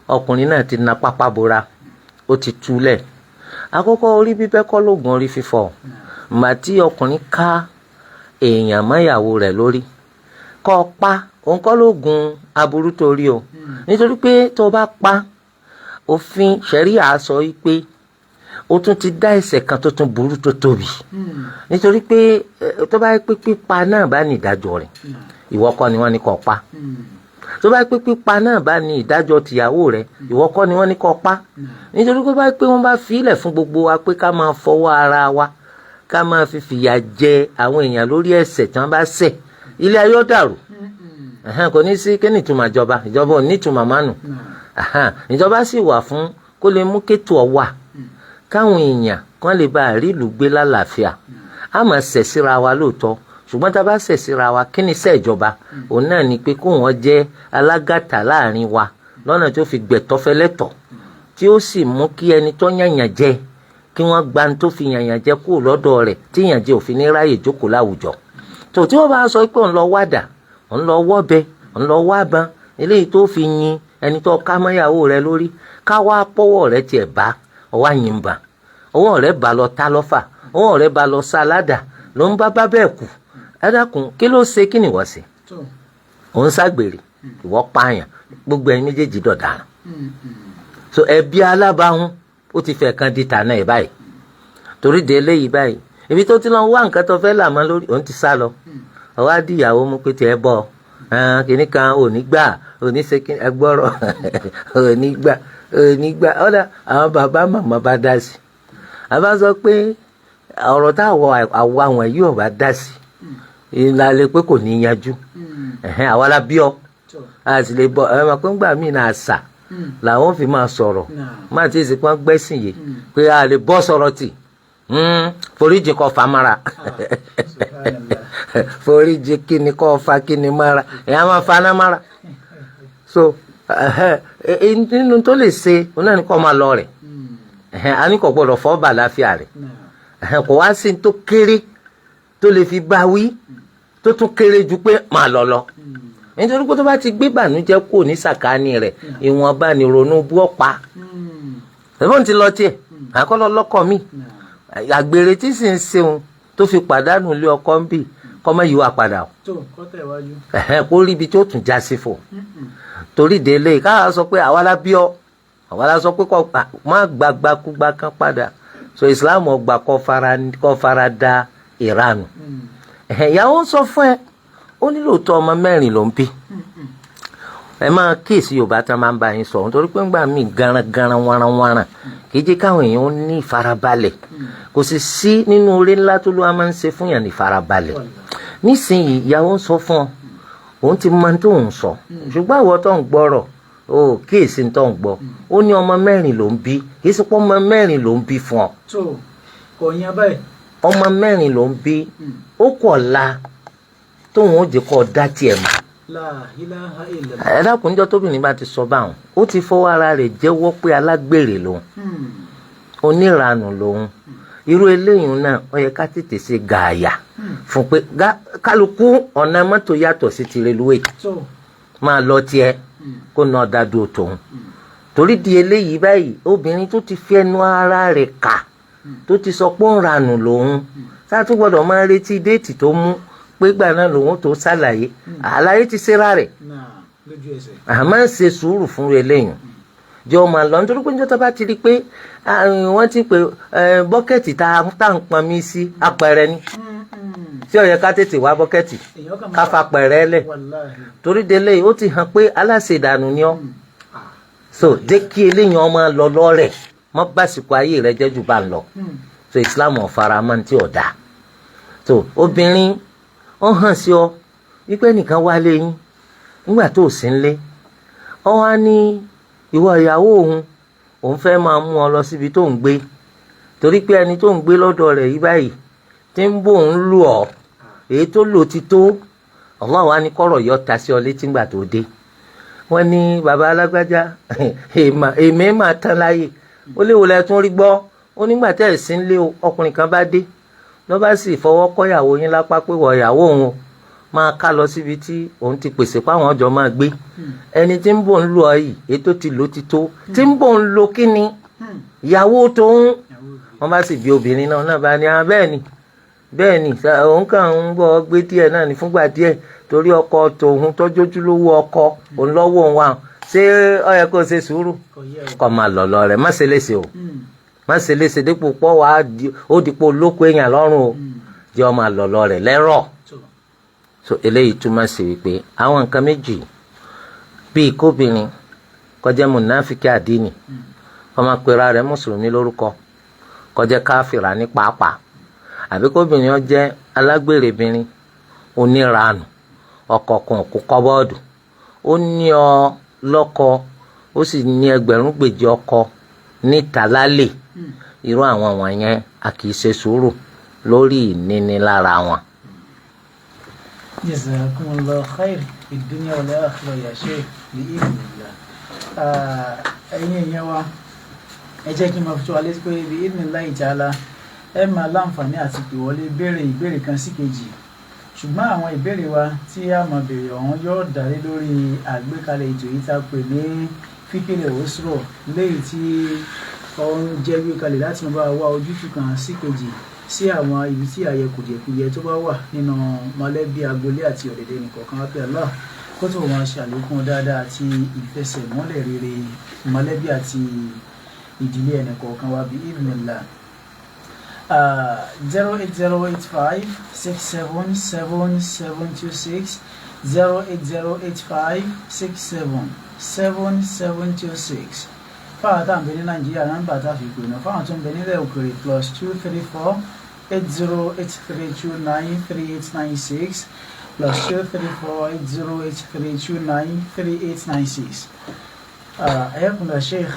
ọkùnrin náà ti na pápá bora, ó ti túlẹ̀. Àkọ́kọ́, orí bíbẹ́ kọ́ lóògùn orí fífọ́. Mà tí ọkùnrin ká èèyàn mọ́yàwó rẹ̀ lórí, kọ́ ọ pa òun kọ́ lóògùn aburú tó rí o, nítorí pé tó o bá pa, òfin ṣẹ̀ríà sọ pé o tún ti dá ẹ̀ṣẹ̀ kan tó tún burú tó tóbi, nítorí pé tó bá yẹ pé pípa náà bá ní ìdájọ́ rẹ̀, ìwọ kọ́ ni wọ́n ní kó pa. Tó bá pé pípa náà bá ní ìdájọ́ tìyàwó rẹ̀, ìwọ kọ́ ni wọ́n ní kó pa, nítorí pé bá pé wọ́n bá filẹ̀ fún gbogbo wa pé ká máa fọwọ́ ara wa ká máa fi fìyà jẹ àwọn èèyàn lórí ẹ̀ṣẹ̀ tí wọ́n bá ṣẹ̀, ilé ayé ó dàrú. Kò ní sí kí ni ìtumọ̀ ìjọba? Ìjọba ò ní ìtumọ̀ mánu. Ìjọba sì wà fún kó lè mú kétò ọ wà káwọn èèyàn kan lè bá àrí ìlú gbé lálàáfíà. A máa ṣẹ̀ síra wa lóòótọ́, ṣùgbọ́n tá a bá ṣẹ̀ síra wa, kí ni iṣẹ́ ìjọba? Òun náà ni pé kó wọ́n jẹ́ alágàtà láàrin wa lọ́nà tó fi gbẹ̀tọ́ fẹ́lẹ́tọ̀, tí ó sì mú kí ẹni tó yànyàn jẹ, kí wọ́n gba ní tó fi yànyàn jẹ kúrò lọ́dọ̀ rẹ̀, tí yàn jẹ òfin ní ráyè jókòó láwùjọ. Tó tí wọ́n bá sọ pé òun lọ wádà, òun lọ wọ́bẹ, òun lọ wában, eléyìí tó fi yin ẹni tó ká mọ́yàwó rẹ̀ lórí, ká wá pọ́wọ́ rẹ̀ tiẹ̀ bá ọwọ́ àyìnbá, ọwọ́ rẹ̀ bá lọ tá lọ́fà, ọwọ́ rẹ̀ bá lọ sá aládà, ló ń bá bá bẹ́ẹ̀ kú. Ẹ dákun, kí ló ṣe? Kí ni ìwọ ṣe? Òun ṣàgbèrè, ìwọ pààyàn, gbogbo ẹ̀yin méjèèjì dọ̀daràn. So ẹbí alábàáhùn ó ti fẹ́ kan di tànà ẹ̀ báyìí. Torí de eléyìí báyìí, ibi tó ti lọ wá nǹkan tó fẹ́ là mọ́ lórí, òun ti sá lọ, ọwọ́ á di ìyàwó mú pé tiẹ̀ bọ̀ kìnnì kan, ò ní gbà, ò ní ṣe ẹgbọ́rọ̀, ò ní gbà, ò ní gbà. Ọ̀dà àwọn bàbá màmá bá dá sí, àbá sọ pé ọ̀rọ̀ táwọn àwọ̀ àwọn yìí ò bá dá sí, ìlàlẹ̀ pé kò ní yanjú. Àwa la bí ọ, a sì lè bọ ẹ máa pé ńgbà míì náà, àṣà làwọn fi máa sọ̀rọ̀, má ti sì pọ́n gbẹ́sìn yìí pé a lè bọ́ sọ̀rọ̀ tì. Foríjì kọ́ fa mára, foríjì kíni kọ́ fa kíni mára, ìyá máa fa ná mára. So nínú tó lè ṣe òun náà ní kọ́ máa lọ rẹ̀. A ní kò gbọ́dọ̀ fọ́ bà láfíà rẹ̀. Kò wá sí tó kéré tó lè fi bá wí tó tún kéré ju pé máa lọ lọ, nítorí pé tó bá ti gbé bànújẹ́ kúrò ní sàkáání rẹ̀, ìwọ̀nba ní ronú bú ọ̀pá ẹ̀fọ́n ti lọ tiẹ̀ àkọlọ́ lọ́kọ̀ mi. Àgbèrè tí sì ń ṣeun tó fi pàdánù ilé ọkọ ń bì, kọ́mọ yìí wà padà o, kó rí ibi tó tún já sí fò. Torí délé káà sọ pé àwa la bí ọ, àwa Àwọn aláṣọ pé kọ́ má gbàgbàkúgbà kan padà. So Islam ọgbà kọ́ fara da ìranù. Ìyàwó ń sọ fún ẹ, ó nílò tó ọmọ mẹ́rin ló ń bí. Ẹ máa kíyèsí Yorùbá tí wọ́n máa ń bá yín sọ, nítorí pé ńgbà míì garangaran waranwaran kì í jẹ́ káwọn èèyàn ó ní ìfarabalẹ̀. Kò sì sí nínú oore ńlá tó ló wá máa ń ṣe fún yàn ní ìfarabalẹ̀. Nísìnyí ìyàwó ń sọ fún ọ, òun ti mọ tó ń sọ, ṣùgbọ́n àwọn tó ń gbọ́rọ̀ o kíyèsí tó ń gbọ́. Ó ní ọmọ mẹ́rin ló ń bí, kì í ṣe pé ọmọ mẹ́rin ló ń bí fún ọ. Tó kò yan báyìí. Ọmọ mẹ́rin ló ń bí, ó kọ̀ la tóun ó jẹ́ kó dá tiẹ̀ mọ̀. La ilaha illallah. Ẹ dákun, níjọ́ tóbìnrin bá ti sọ báwọn, ó ti fọwọ́ ara rẹ̀ jẹ́wọ́ pé alágbèrè lòun, oníranù lòun. Irú eléyìí náà ó yẹ ká tètè ṣe gààyà fún pé kálukú ọ̀nà mọ́tò yàtọ̀ sí ti reluwé, máa lọ tiẹ̀ kó nà ọ̀dà dúró tòun. Torí di eléyìí báyìí, obìnrin tó ti fi ẹnu ara rẹ̀ kà, tó ti sọ pé ó ń ranù lòun, sáà tún gbọ́dọ̀ máa retí date tó mú pé gbà náà lòun tó ṣàlàyé. Àlàyé ti ṣera rẹ̀. Àmọ́ ń ṣe sùúrù fún eléyìí, jẹ́ ọmọ lọ, nítorí pé níjọ́ tó bá ti rí i pé wọ́n ti pè bucket tá à ń pọn mí sí apẹ̀rẹ̀ ni, tí ó yẹ ká tètè wá bucket ká fa pẹ̀rẹ́ lẹ̀. Torí délé, ó ti hàn pé aláṣẹ̀dànù ni ọ́. So jẹ́ kí eléyìí ọmọ lọ lọ́rẹ̀, mọ́ básìkò ayé rẹ jẹ́ jù bá ń lọ. So Islam ọ̀fara máa ń tí ò dáa. So obìnrin, ó hàn sí ọ wípé nìkan wálé yín nígbà tó o sí ń lé, ọ wá ní ìwọ ìyàwó òun, òun fẹ́ máa mú ọ lọ síbi tó ń gbé, torí pé ẹni tó ń gbé lọ́dọ̀ rẹ̀ yí báyìí tí ń bò ń lù ọ́, èyí tó lò ti tó. Allah wa ní kọ́rọ̀ yọ ta sí ọ létí ńgbà tó dé. Wọ́n ní baba alágbájá, èmi máa tán láyè. Ó léwu lẹ tún rí gbọ́. Ó nígbà tẹ́ ẹ̀ sí ń lé, ọkùnrin kan bá dé, ló bá sì fọwọ́ kọ́yàwó yín lápá pé wọ ìyàwó òun o, máa ká lọ síbi tí òun ti pèsè páwọn ọjọ́ máa gbé. Ẹni tí ń bò ń lò ọ yìí, èyí tó ti lò ti tó, tí ń bò ń lo kíni ìyàwó tóun. Wọ́n bá sì bí obìnrin náà náà bá ní, bẹ́ẹ̀ ni, bẹ́ẹ̀ ni, òun kàn ń bọ̀ gbé díẹ̀ náà ní fúngbà díẹ̀, torí ọkọ tòun tọ́jójúlówó ọkọ òun lọ́wọ́ òun wà. Ṣé ó yẹ kó ṣe sùúrù kó máa lọ lọ rẹ̀? Má ṣe léṣe o, má ṣe léṣe dípò pọ̀ wá ó dípò lóko èèyàn lọ́rùn o. Jẹ́ ọ máa lọ lọ rẹ̀ lẹ́rọ̀. So eléyìí túmọ̀ sí wípé àwọn nǹkan méjì, bíi kóbìnrin kó jẹ́ mùnáfíkì àdínì, kó máa pera rẹ̀ mùsùlùmí lórúkọ, kó jẹ́ káfìrà ní pàápàá, àbí kóbìnrin ó jẹ́ alágbèrèbìnrin oníranù, ọkọ kan kó kọ́bọ́ọ̀dù, ó ní ọ lọ́kọ, ó sì ní ẹgbẹ̀rún gbèjì ọkọ níta lálẹ́. Irú àwọn wọ̀nyẹn, a kì í ṣe sùúrù lórí ìnínilára wọn. Jazakumullahu khair fi dunya wal akhirah ya Sheikh bi idhnillah. Ẹ̀yin èèyàn wa, ẹ jẹ́ kí n máa fi tó wa létí pé bi idhnillahi ta'ala, ẹ máa láǹfààní àti pè wọlé béèrè ìbéèrè kan sí kejì, ṣùgbọ́n àwọn ìbéèrè wa tí a máa béèrè ọ̀hún yóò dá lé lórí àgbékalẹ̀ ètò yìí tá a pè ní Fiqhul Usra, léyìí tí ó ń jẹ́ gbékalẹ̀ láti máa bá wa ojútùú kan sí kejì sí àwọn ibi tí àyè kùdìẹ̀kudiẹ tó bá wà nínú mọ̀lẹ́bí, agboolé àti ọ̀dẹ̀dẹ̀ nìkọ̀ọ̀kan wá pé Allah kó tó máa ṣe àlékún dáadáa àti ìfẹsẹ̀múlẹ̀ rere mọ̀lẹ́bí àti ìdílé ẹnìkọ̀ọ̀kan wa bí idhnillah. 08085677726, 08085677726. Fáwọn tá à ń bẹ ní Nàìjíríà, nọ́mbà tá a fi pè náà. Fáwọn tó ń bẹ nílẹ̀ òkèèrè, +234 8083293896, +234 8083293896. Ayakunla Sheikh,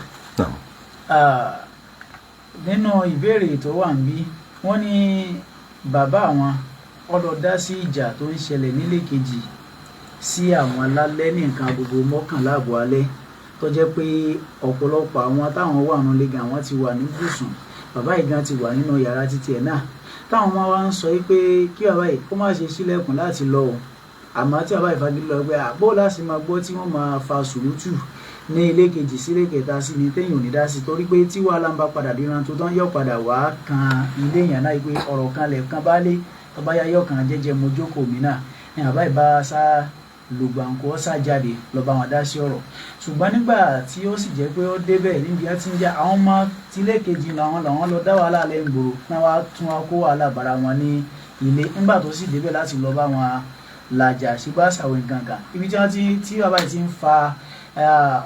nínú ìbéèrè tó wà ń bí, wọ́n ní bàbá àwọn ó lọ dá sí ìjà tó ń ṣẹlẹ̀ nílé kejì sí àwọn lálẹ́ ní nǹkan agogo 11:30 alẹ́, tó jẹ́ pé ọ̀pọ̀lọpọ̀ àwọn táwọn wà nínú ilé gan, àwọn ti wà ní gùsùn, bàbá yìí gan ti wà nínú yàrá títí ẹ̀ náà, táwọn máa wá ń sọ yìí pé kí bàbá yìí kó má ṣe sílẹ̀kùn láti lọ o. Àmọ́ tí bàbá yìí fagídí lọ pé àbó láti máa gbọ́ tí wọ́n máa fa sùúrùtù ní ilé kejì sílé kẹta sí ni, téèyàn ò ní dá sí, torí pé tí wàhálà ń bá padà díran tó tán, yóò padà wá kan ilé yẹn náà, pé ọ̀rọ̀ kan lẹ̀ kan bá lé, tó bá yá yọ̀ kan jẹ́jẹ́ mo jókòó mi náà ni. Bàbá yìí bá sá Lùgbàǹkó ọ̀sà jáde lọ bá wọn dá sí ọ̀rọ̀. Ṣùgbọ́n nígbà tí ó sì jẹ́ pé ó débẹ̀ níbi ẹ ti ń já àwọn ọmọ tilé kejì làwọn lọ dá wàhálà lẹ́yìn gbòòrò náà, wá tún wá kó wàhálà bára wọn ní ilé. Nígbà tó sì débẹ̀ láti lọ bá wọn làjà sígbà ṣàwọn nǹkan kan, ibi tí wọ́n ti tí bàbá yìí ti ń fa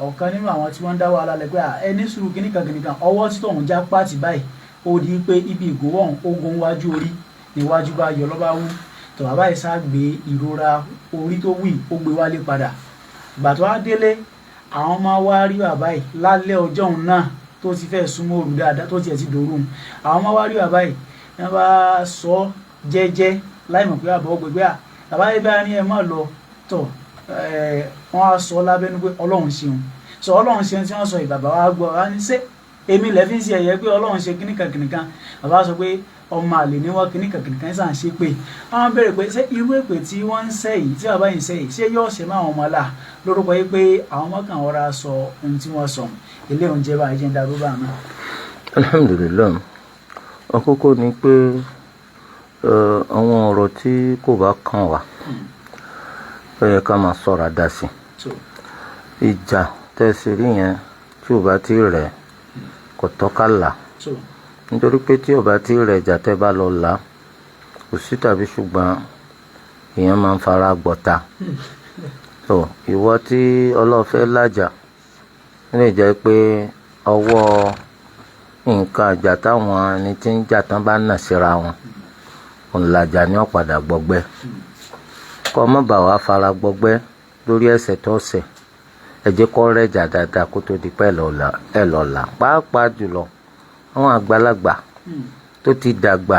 ọ̀kan nínú àwọn tí wọ́n ń dá wàhálà lẹ́gbẹ́ ẹni sùúrù kíníkan kíníkan, ọwọ́ tí tòun já pàtì báyìí, ó di pé ibi ìgòwọ̀ ogun wájú orí níwájú bá yọ lọ́ba wú. Tó bàbá yìí sá gbé ìrora orí tó wì, ó gbé wálé padà. Ìgbà tó wá délé, àwọn ọmọ wa rí bàbá yìí lálẹ́ ọjọ́ òun náà tó ti fẹ́ súnmọ́ òru dáadáa, tó tiẹ̀ ti dòru. Àwọn ọmọ wa rí bàbá yìí, wọ́n bá sọ jẹ́jẹ́ láì mọ̀ pé àbọ̀ gbẹgbẹ́ à bàbá yìí bá ní ẹ má lọ tọ̀. Wọ́n á sọ lábẹ́nu pé Ọlọ́run ṣeun sọ, Ọlọ́run ṣeun tí wọ́n sọ. Ìbàbá wa gbọ́ wa ní ṣé èmi lẹ́ fi ń ṣe ẹ̀yẹ pé Ọlọ́run ṣe kíníkan kíníkan. Bàbá sọ pé ọmọ àlè ní wọ́n, kíníkan kíníkan sàn ṣe pé àwọn béèrè pé ṣé irú èpè tí wọ́n ń ṣẹ́ yìí, tí bàbá yìí ń ṣẹ́ yìí, ṣé yóò ṣe máa wọn ọmọ là lórúkọ yìí pé àwọn ọmọ kan ọ̀rá sọ ohun tí wọ́n sọ ilé oúnjẹ báyìí jẹ́ ń darú bá mi. Alhamdulilayi, àkọ́kọ́ ni pé àwọn ọ̀rọ̀ tí kò bá kàn wá, ó yẹ ká máa ṣọ́ra dá sí. Ìjà tẹ́sí rí yẹn, tí ò bá ti rẹ̀, kò tọ́ka là, nítorí pé tí ò bá ti rẹ̀, ìjà tẹ́ bá lọ là, kò sí tàbí ṣùgbọ́n èèyàn máa ń fara gbọ̀ta. So ìwọ tí ọlọ́fẹ́ làjà, ó lè jẹ́ pé ọwọ́ nǹkan àjà táwọn ẹni tí ń jà tán bá nà síra wọn, òun làjà ní ọ̀padà gbọgbẹ́. Kọ́ má bà wá fara gbọgbẹ́ lórí ẹsẹ̀ tó ṣẹ̀, ẹ jẹ́ kó rẹ̀jà dáadáa kó tó di pé ẹ lọ là. Pàápàá jùlọ àwọn àgbàlagbà tó ti dàgbà,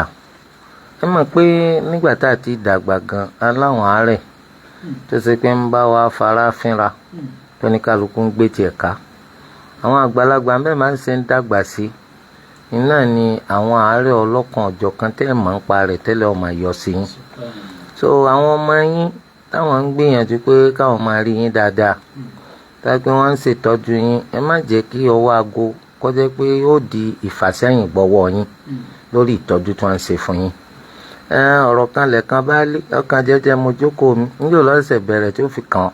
ẹ mọ̀ pé nígbà tá a ti dàgbà gan, aláwọn àárẹ̀ tó ṣe pé ń bá wa fara fínra, tó ní kálukú ń gbé tiẹ̀ ká. Àwọn àgbàlagbà bẹ́ẹ̀ máa ń ṣe ń dàgbà sí iná ni àwọn àárẹ̀ ọlọ́kan ọ̀jọ̀kan tẹ́ ẹ̀ mọ̀ ń pa rẹ̀ tẹ́lẹ̀ ọmọ yọ sí yín. So àwọn ọmọ yín táwọn ń gbìyànjú pé káwọn máa rí yín dáadáa, táwọn pé wọ́n ń ṣètọ́jú yín, ẹ má jẹ́ kí ọwọ́ aago kọjá pé yóò di ìfàsẹ́yìn gbọ́wọ́ yín lórí ìtọ́jú tí wọ́n ń ṣe fún yín. Ọ̀rọ̀ kan lẹ̀kan bá lé ọkàn jẹ́jẹ́ mo jókòó mi níjò lọ́sẹ̀ bẹ̀rẹ̀ tí ó fi kàn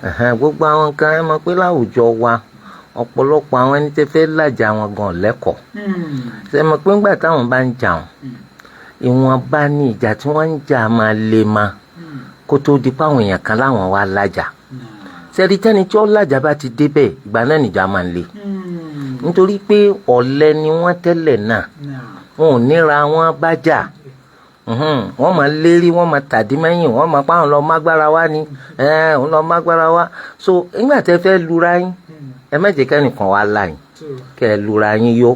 án. Gbogbo àwọn nǹkan, ẹ mọ̀ pé láwùjọ wa, ọ̀pọ̀lọpọ̀ àwọn ẹni tẹ́ fẹ́ làjà wọn gan lẹ́kọ̀ọ́. Ṣe mọ̀ pé ńgbà táwọn bá ń jà wọn, ìwọ̀nba ní ìjà tí wọ́n ń jà máa le ma kó tó di páwọn èèyàn kan láwọn wá lájà. Sẹ́rí tẹ́ni tí ó lájà bá ti débẹ̀, ìgbà náà nìjà máa ń le, nítorí pé ọ̀lẹ ni wọ́n tẹ́lẹ̀ náà, wọn ò níra wọn bá jà, wọ́n máa lérí, wọ́n máa tàdí mẹ́yìn, wọ́n máa pa àwọn lọ mágbára wá ni òun lọ mágbára wá. So nígbà tẹ́ fẹ́ lura yín, ẹ má jẹ́ kẹ́nìkan wá là yín kẹ́ ẹ lura yín yó.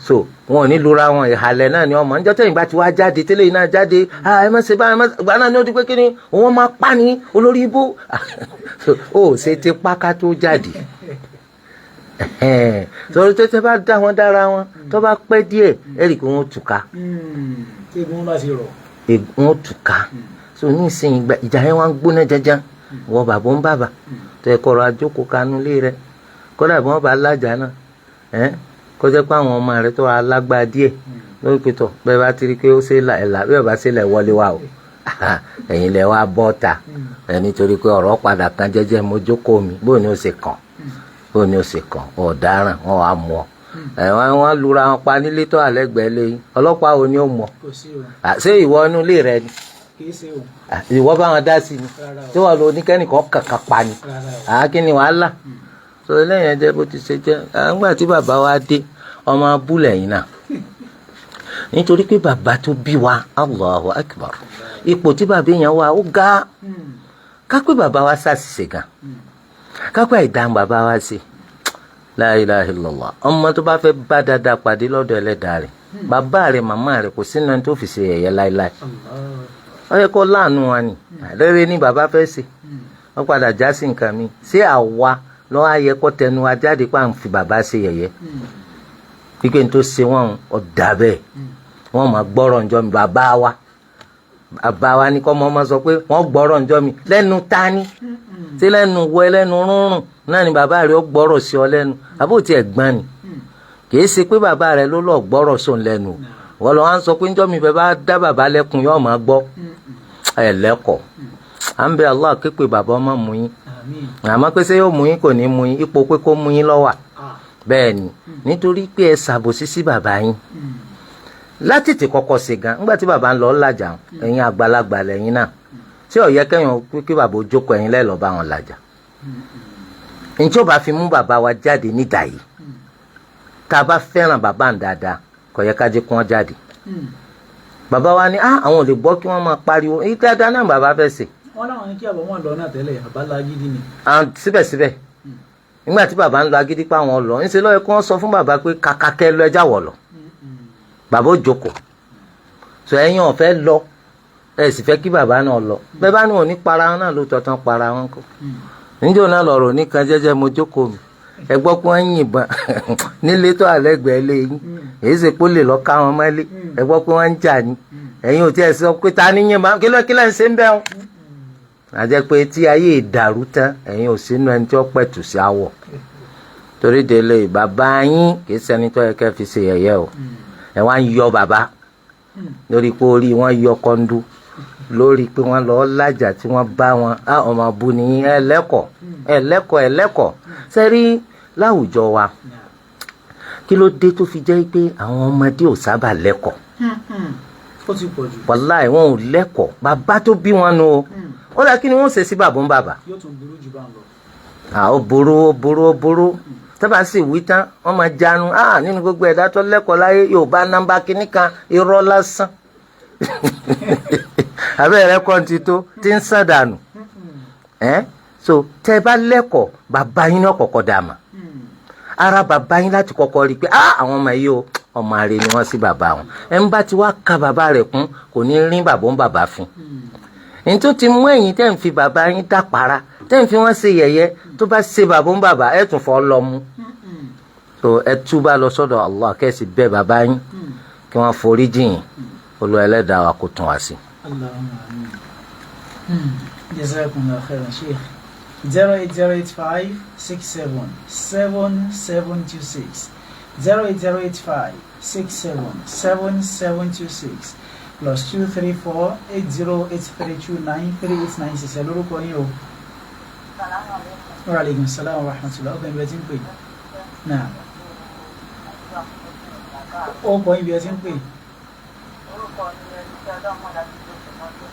So wọn ò ní lura wọn, ìhàlẹ̀ náà ni ọmọ níjọ́ tẹ̀yìn bá ti wá jáde tẹ́lẹ̀ yìí náà jáde, ẹ má ṣe báyìí, ẹ má gbà náà ni ó di pé kí ni òun máa pa ní olórí ibú. Ó ṣe ti páká tó jáde torí tó tẹ́ bá dá wọn dára wọn, tó bá pẹ́ díẹ̀, ẹ rí i pé wọ́n túká. Egun bá ti rọ̀. Wọ́n túká. So ní ìsinyìí ìjà yẹn wọ́n ń gbóná janjan. Wọ́n bàbá ń bàbà tó ẹ kọ̀rọ̀ àjókòó kanú lé rẹ, kódà bí wọ́n bá lájà náà ẹ́ kọjá pé àwọn ọmọ rẹ tó wà lágbá díẹ̀ lórí pẹ̀tọ̀ bẹ́ẹ̀ bá ti rí i pé ó ṣe là ẹ̀ là bí ọba ṣe lẹ̀ wọlé wa o, ẹ̀yin lẹ̀ wá bọ́ ta ẹ̀, nítorí pé ọ̀rọ̀ padà kan jẹ́jẹ́ mo jókòó mi. Bóun ni ó ṣe kàn, bóun ni ó ṣe kàn ọ̀daràn wọn wàá mú ọ ẹ̀ wọ́n lura wọn pa nílé tó àlẹ́gbẹ̀ẹ́ lẹ́yìn, ọlọ́pàá wo ni ó mọ̀? Kò sí o. Ṣé ìwọ inú ilé rẹ ni? Kì í ṣe o. Ìwọ bá wọn dá sí ni? Rárá o. Tí wọn lọ oníkẹ́nìkan kankan pa ni? Rárá o. Àákí ni wàhálà. So eléyìí jẹ́ bó ti ṣe jẹ́. Nígbà tí bàbá wa dé, ọmọ abúlé yìí náà, nítorí pé bàbá tó bí wa, Allahu Akbar, ipò tí bàbá yẹn wà ó ga. Kápẹ́ bàbá wa ṣàṣìṣe gan, kápẹ́ àìdáhùn bàbá wa ṣe, la ilaha illallah, ọmọ tó bá fẹ́ bá dáadáa pàdé lọ́dọ̀ ẹlẹ́dàá rẹ̀, bàbá rẹ̀, màmá rẹ̀, kò sínú ẹni tó fi ṣe ẹ̀yẹ láéláé. Ó yẹ kó láàánú wa ni, rere ni bàbá fẹ́ ṣe, wọ́n padà já sí nǹkan mi. Ṣé àwa lọ́wọ́ ayẹ kó tẹnu wa jáde pa à ń fi bàbá ṣe yẹ̀yẹ́ pípé ní tó ṣe wọ́n ọ̀dà bẹ́ẹ̀, wọ́n máa gbọ́rọ̀ ǹjọ́ mi. Bàbá wa, bàbá wa ní kọ́ mọ́ ọmọ sọ pé wọ́n gbọ́rọ̀ ǹjọ́ mi lẹ́nu tani ṣé lẹ́nu wọ ẹlẹ́nu rúnrún náà ni bàbá rẹ̀ ó gbọ́rọ̀ sí ọ lẹ́nu, àbó tiẹ̀ gbọ́n ni? Kì í ṣe pé bàbá rẹ̀ ló lọ́ọ́ gbọ́rọ̀ sóun lẹ́nu o. Wọ́n lọ wá ń sọ pé ǹjọ́ mi bẹ́ẹ̀ bá dá bàbá lẹ́kùn yóò máa gbọ́ ẹ̀ lẹ́kọ̀ọ́. À ń bẹ Allah képe bàbá ọmọ mú yín. Àmọ́ pé ṣé yóò mú yín, kò ní mú yín, ipò pé kó mú yín ló wà. Bẹ́ẹ̀ ni, nítorí pé ẹ ṣàbòsí sí bàbá yín láti tètè kọ́kọ́ ṣe gan. Nígbà tí bàbá ń lọ làjà, ẹ̀yin àgbàlagbà lẹ́yìn náà, tí ó yẹ kẹ́yìn kí bàbá ó jókòó, ẹ̀yin lẹ́ẹ̀ lọ bá wọn làjà. Njẹ́ ó bá fi mú bàbá wa jáde nídà yìí, tá a bá fẹ́ràn bàbá ń dáadáa, kò yẹ ká jẹ́ kí wọ́n jáde. Bàbá wa ní àwọn ò lè gbọ́ kí wọ́n máa pariwo èyí dáadáa náà bàbá fẹ́ ṣe. Wọ́n láwọn ní kí àbọ̀ wọn lọ náà tẹ́lẹ̀, bàbá lágídí ni. Síbẹ̀síbẹ̀, nígbà tí bàbá ń lọ agídí pa àwọn lọ, ńṣe ló yẹ kí wọ́n sọ fún bàbá pé kàkà kẹ́ lọ, ẹja wọ̀ lọ, bàbá ó jókòó. Sọ ẹ̀yin ò fẹ́ lọ, ẹ sì fẹ́ kí bàbá náà lọ. Bẹ́ẹ̀ bá ní òní para wọn náà ló tọ́ tán para wọn kọ́. Níjọ́ náà lọ̀rọ̀ nìkan jẹ́jẹ́ mo jókòó mi, ẹ gbọ́ pé wọ́n ń yìnbọn nílé tó àlẹ́gbẹ̀ẹ́ lé yín, èyí ṣe pé ó lè lọ ká wọn mọ́lé. Ẹ gbọ́ pé wọ́n ń jà ní, ẹ̀yin ò tiẹ̀ sọ pé ta ni yìnbọn, kí ló kí lẹ́ ń ṣe ń bẹ́ wọn. Àjẹ́ pé tí ayé ìdàrú tán, ẹ̀yin ò sínú ẹni tí ó pẹ̀tù sí àwọ̀. Torí délé, bàbá yín kì í ṣẹni tó yẹ kẹ́ fi ṣe yẹ̀yẹ́ o. Ẹ wá ń yọ bàbá lórí pé orí wọn yọ kọ́ńdú lórí pé wọ́n lọ lájà tí wọ́n bá wọn á ọmọ abu ní. Ẹ lẹ́kọ̀ọ́, ẹ lẹ́kọ̀ọ́, ẹ lẹ́kọ̀ọ́. Sẹ́rí láwùjọ wa, kí ló dé tó fi jẹ́ pé àwọn ọmọdé ò sábà lẹ́kọ̀ọ́? Ó ti pọ̀ jù. Wàláì, wọn ò lẹ́kọ̀ọ́. Bàbá tó bí wọn nu o, ó dà, kí ni wọ́n ṣe sí bàbá ń bàbá? Yóò tún burú jù bá ń lọ. Ó burú, ó burú, ó burú. Tábà sì wí tán, wọ́n máa jánu nínú gbogbo ẹ̀dá tó lẹ́kọ̀ọ́ láyé, yóò bá nọ́mbà kínní kan, irọ́ lásán. Abẹ́rẹ́ kọ́ńtì tó ti ń sàn dànù ẹ́. So tẹ́ ẹ bá lẹ́kọ̀ọ́, bàbá yín náà kọ́kọ́ dà mà ara bàbá yín láti kọ́kọ́ rí i pé àwọn ọmọ yìí o, ọmọ àrè ni wọ́n sí bàbá wọn. Ẹ̀ ń bá ti wá ka bàbá rẹ̀ kún, kò ní rí bàbá ń bàbá fún ní tó ti mú. Ẹ̀yin tẹ́ ń fi bàbá yín dàpara, tẹ́ ń fi wọ́n ṣe yẹ̀yẹ́, tó bá ṣe bàbá ń bàbá, ẹ̀ tún fọ́ lọ mú. So ẹ túbà lọ sọ́dọ̀ Allah, kẹ́sì bẹ̀ bàbá yín kí wọ́n forí jìn. Olúwa Ẹlẹ́dàá wa kó tún wá sí. Allahumma amin. Jazakumullahu khairan, Sheikh. 08085677726, 08085677726, +2348083293896. Ẹ lórúkọ yín o. Wa alaikum salaam wa rahmatullah. Ọkàn ibi ẹ ti ń pè náà, ó kọ ibi ẹ ti ń pè. Orúkọ mi ẹni tí ọlọ́mọ láti lóṣù mọ́tò.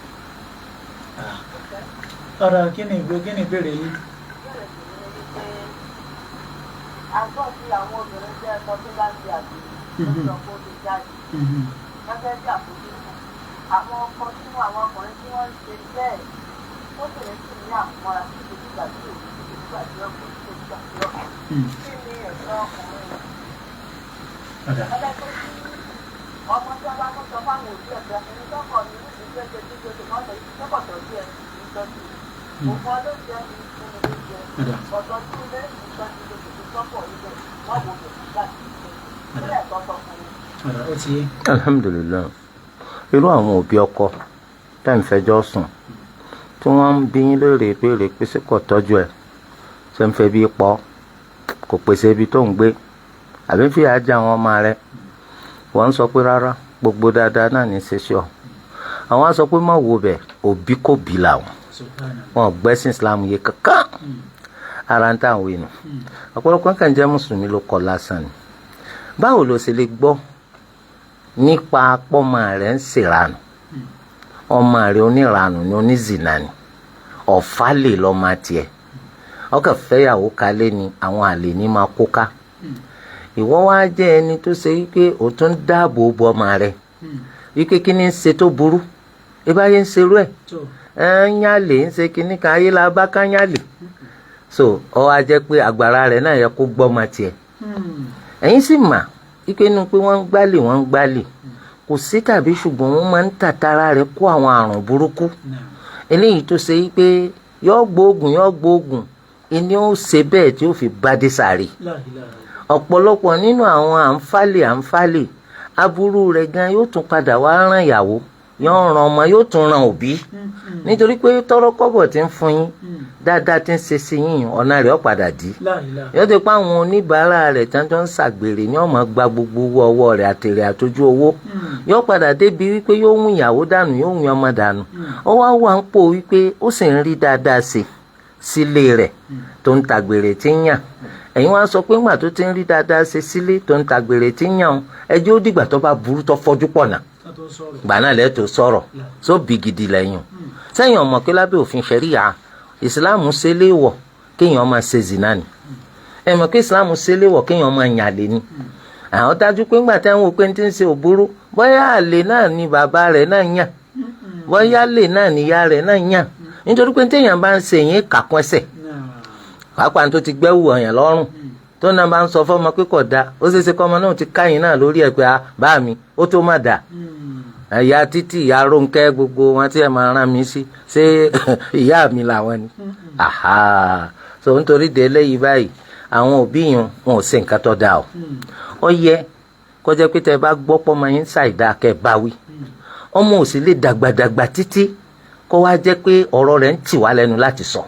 Ọ̀rọ̀ kí ni ìgbé, kí ni ìbéèrè yín? Ìbéèrè tèmi ni wípé a gbọ́ sí àwọn obìnrin jẹ́ ẹ̀kọ́ tó bá ń di àgbèrè tó sọ pé ó ti jáde gẹ́gẹ́ bí àfojúsùn. Àwọn ọkọ tí wọ́n, àwọn ọkùnrin tí wọ́n ń ṣe bẹ́ẹ̀, ó sì ní sí ní àmúmọ́ra tí kò nígbà tí òun tí kò nígbà tí ọkùnrin tí kò nígbà tí ọkùnrin. Kí ni ẹ̀tọ́ ọkùnrin yẹn? Ọ̀dà. Ọjọ́ tó tí ọmọ tí wọ́n bá tún sọ fáwọn òbí ẹ̀ pé ẹni tọkọ mi ní ìdíje ṣe tí ṣe mọ́tò tọkọ̀tọ̀ sí ẹ ìtọ́jú òfò ló jẹ́ ní fúnmi ló jẹ́ Ọ̀dà. ọ̀tọ́jú ilé ìtọ́jú ilé kò tọ́pọ̀ ibẹ̀ wọ́n wò ó láti ṣe sílẹ̀ tọ́tọ́ fún mi. Ọ̀dà, ó ti yé. Alhamdulillahi, irú àwọn òbí ọkọ tẹ́ ń fẹjọ́ sùn tí wọ́n ń bí yín léèrè ìbéèrè pé ṣé kò tọ́jú ẹ̀, ṣé ń fẹ́ bí pọ́, kò pèsè ibi tó ń gbé, àbí fìyà jẹ àwọn ọmọ rẹ̀, wọ́n ń sọ pé rárá, gbogbo dáadáa náà ní í ṣe sí ọ. Àwọn á sọ pé má wo bẹ̀, òbí kò bí làwọn. Subhanallah. Wọn ò gbẹ́sìn Islam yé kankan. Ara ń tàn wí nù. Ọ̀pọ̀lọpọ̀ nǹkan jẹ́ mùsùlùmí ló kọ lásán ni. Báwo ló ṣe lè gbọ́ nípa pọ́mọ rẹ̀ ń ṣèranù? Ọmọ rẹ̀ oníranù ni, onízìnà ni, ọ̀fà lè lọ́ọ́ máa tiẹ̀ ọkàn fẹ́yàwó kalẹ̀ ni, àwọn àlè ní máa kó ká. Ìwọ wá jẹ́ ẹni tó ṣe wípé o tún ń dáàbò bo ọmọ rẹ̀ wípé kí ni ń ṣe tó burú, ìbáyé ń ṣerú ẹ̀. Tó. Ẹ ń yálè ń ṣe kíní kan, ayé la bá ká yálè. So ọ wá jẹ́ pé àgbàrá rẹ̀ náà yẹ kó gbọ́ ọmọ tiẹ̀. Ẹ̀yin sì mà wípé inú pé wọ́n ń gbálè, wọ́n ń gbálè, kò sí tàbí ṣùgbọ́n wọ́n máa ń tàtàrà rẹ̀ kó àwọn àrùn burúkú. Náà. Eléyìí tó ṣe wípé yọ gbóògùn, yọ gbóògùn ìní ó ṣe bẹ́ẹ̀ tí ó fi bá dé sàárè. La ilaha. Ọ̀pọ̀lọpọ̀ nínú àwọn àǹfààní àǹfààní aburú rẹ̀ gan yóò tún padà wá ràn ìyàwó. Yóò ràn ọmọ, yóò tún ràn òbí, nítorí pé tọrọ kọ́bọ̀ tí ń fún yín dáadáa tí ń ṣe sí yín, ọ̀nà rẹ̀ ó padà dí. Yóò ti pa àwọn oníbàárà rẹ̀ tí wọ́n ń ṣàgbèrè ní ọmọ gba gbogbo owó ọwọ́ rẹ̀ àtèrè àtọ́jú owó. Yóò padà débi wípé yóò hún ìyàwó dànù, yóò hún ọmọ dànù. Ó wá wà ń pò wípé ó sì ń rí dáadáa ṣe sílé rẹ̀ tó ń tàgbèrè tí ń yàn. Ẹ̀yin wá sọ pé ńgbà tó ti ń rí dáadáa ṣe sílé tó ń tàgbèrè tí ń yàn, ẹjọ́ ó dìgbà tó bá burú tó fọ́jú pọ̀ náà gbà náà lẹ́tọ̀ọ́ sọ̀rọ̀ só bí gidi lẹ́yìn. Sẹ́yìn ọmọ pé lábẹ́ òfin ṣẹ̀ríyà, ìsìláàmù ṣe léèwọ̀ kéèyàn máa ṣe zìnà ni. Ẹ mọ̀ pé ìsìláàmù ṣe léèwọ̀ kéèyàn máa yàn àlè ni. Àwọn dájú pé ńgbà táwọn òpin ti ń ṣe òbúrú, bóyá àlè náà ni bàbá rẹ̀ náà yàn, bóyá àlè náà ni ìyá rẹ̀ náà yàn, nítorí pé téèyàn bá ń ṣe yín kàkún ẹsẹ̀, pàápàá tó ti gbẹ́wù ọ̀yàn lọ́rùn, tó náà bá ń sọ fọ́mọ pé kò dáa, ó ṣeé ṣe kọ́mọ náà ti káyìn náà lórí ẹ̀ pé bá mi ó tó má dáa. Ìyá Títí, ìyá Rónkẹ́, gbogbo wọn tí ẹ máa rán mi sí, ṣé ìyá mi làwọn ni? Aha, so nítorí de eléyìí báyìí, àwọn òbí yẹn wọn ò ṣe nǹkan tó dáa o. Ó yẹ kó jẹ́ pé tẹ́ bá gbọ́ pọ́ máa ń ṣàìdá, kẹ́ bá wí. Ọmọ ò sì lè dàgbàdàgbà títí kó wá jẹ́ pé ọ̀rọ̀ rẹ̀ ń tì wá lẹ́nu láti sọ.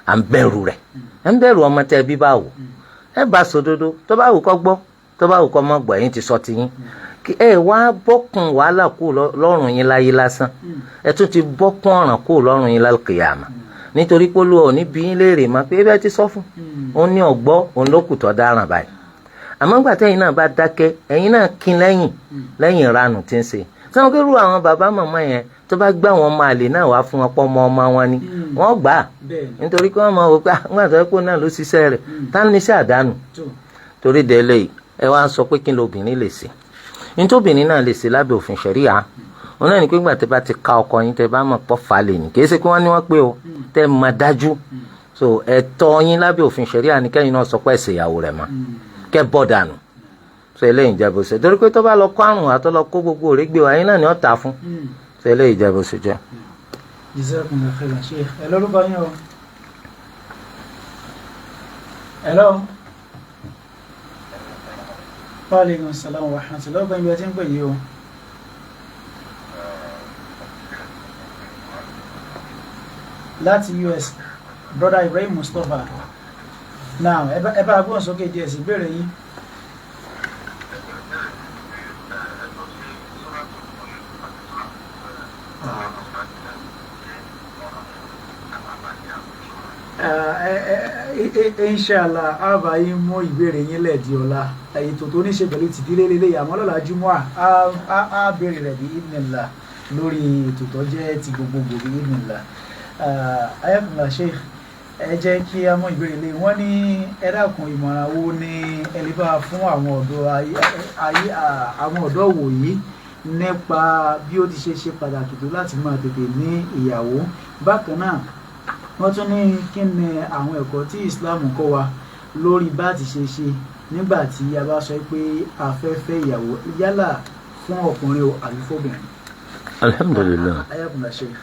À ń bẹ̀rù rẹ̀, ẹ̀ ń bẹ̀rù ọmọ tẹ́ bí bá wò. Ẹ bá sòdodo, tó bá wù kó gbọ́, tó bá wù kó má gbọ́, ẹ̀yin ti sọ tiyín. Ẹ wá bọ́kùn wàhálà kú lọ́rùn yín láyé lásán, ẹ tún ti bọ́kùn ọ̀ràn kú lọ́rùn yín lálùkìyàmà, nítorí pé Olúwa ò ní bí yín léèrè mọ́ pé ẹ ti sọ fún òun ní ọ̀gbọ́, òun ló kù tó dáràn báyìí. Àmọ́ gbà tẹ́yìn náà bá dákẹ́, ẹ̀yin náà kín lẹ́yìn lẹ́yìn ìranù tí ń ṣe. Sọ́wọ́n kí irú àwọn bàbá màmá yẹn tó bá gbé àwọn ọmọ àlè náà wá fún wọn pọ́ ọmọ ọmọ wọn ni, wọ́n gbà á, nítorí pé wọ́n máa wò pé nígbà tó yẹ kó náà ló ṣiṣẹ́ rẹ̀ tá ní iṣẹ́ àdánù. Torí délé ẹ wá ń sọ pé kí ni obìnrin lè ṣe? Nítòbìnrin náà lè ṣe lábẹ́ òfin ṣẹ̀ríà, òun náà ní pé gbà tẹ́ bá ti ka ọkọ yín, tẹ́ bá mọ̀ pọ̀ fà lè ní, kì í ṣe pé wọ́n ní wọ́n pé o tẹ́ mọ̀ dájú. So ẹ̀tọ́ yín lábẹ́ òfin ṣẹ̀ríà ní kẹ́yìn náà sọ pé ẹ̀sẹ̀ ìyàwó rẹ̀ mọ́, kẹ́ bọ́ dànù. So eléyìí jẹ́ bó ṣe, torí pé tó bá lọ kó àrùn àtọ́ lọ kó gbogbo òrégbè wa, yín náà ni ó ta fún. So eléyìí jẹ́ bó ṣe jẹ́. Jazakumullahu khairan, Sheikh. Ẹ lórúkọ yín o. Hello. Wa alaikum salam wa rahmatullahi. Lórúkọ yín bí ẹ ti ń pè yìí o. Láti US, Brother Ibrahim Mustapha. Now, ẹ bá gbóhùn sókè díẹ̀ sí, ìbéèrè yín. Inshallah, a bá yín mú ìbéèrè yín lẹ̀ di ọ̀la. Ètò tó ní ṣe pẹ̀lú tìdílé lélẹ́yìí, àmọ́ lọ́la júmọ́ á béèrè rẹ̀ bí idhnillah lórí ètò tó jẹ́ ti gbogbogbò bí idhnillah. Ayakunla Sheikh, ẹ jẹ́ kí a mú ìbéèrè lé. Wọ́n ní ẹ dákun, ìmọ̀ràn wo ni ẹ lè bá fún àwọn ọ̀dọ́ ayé, àwọn ọ̀dọ́ wòyí, nípa bí ó ti ṣe ṣe pàtàkì tó láti máa tètè ní ìyàwó? Bákan náà, wọ́n tún ní kí ni àwọn ẹ̀kọ́ tí Islam kọ́ wa lórí bá ti ṣe ṣe nígbà tí a bá sọ pé a fẹ́ fẹ́ ìyàwó, yálà fún ọkùnrin o àbí fóbìnrin? Alhamdulillah. Ayakunla Sheikh.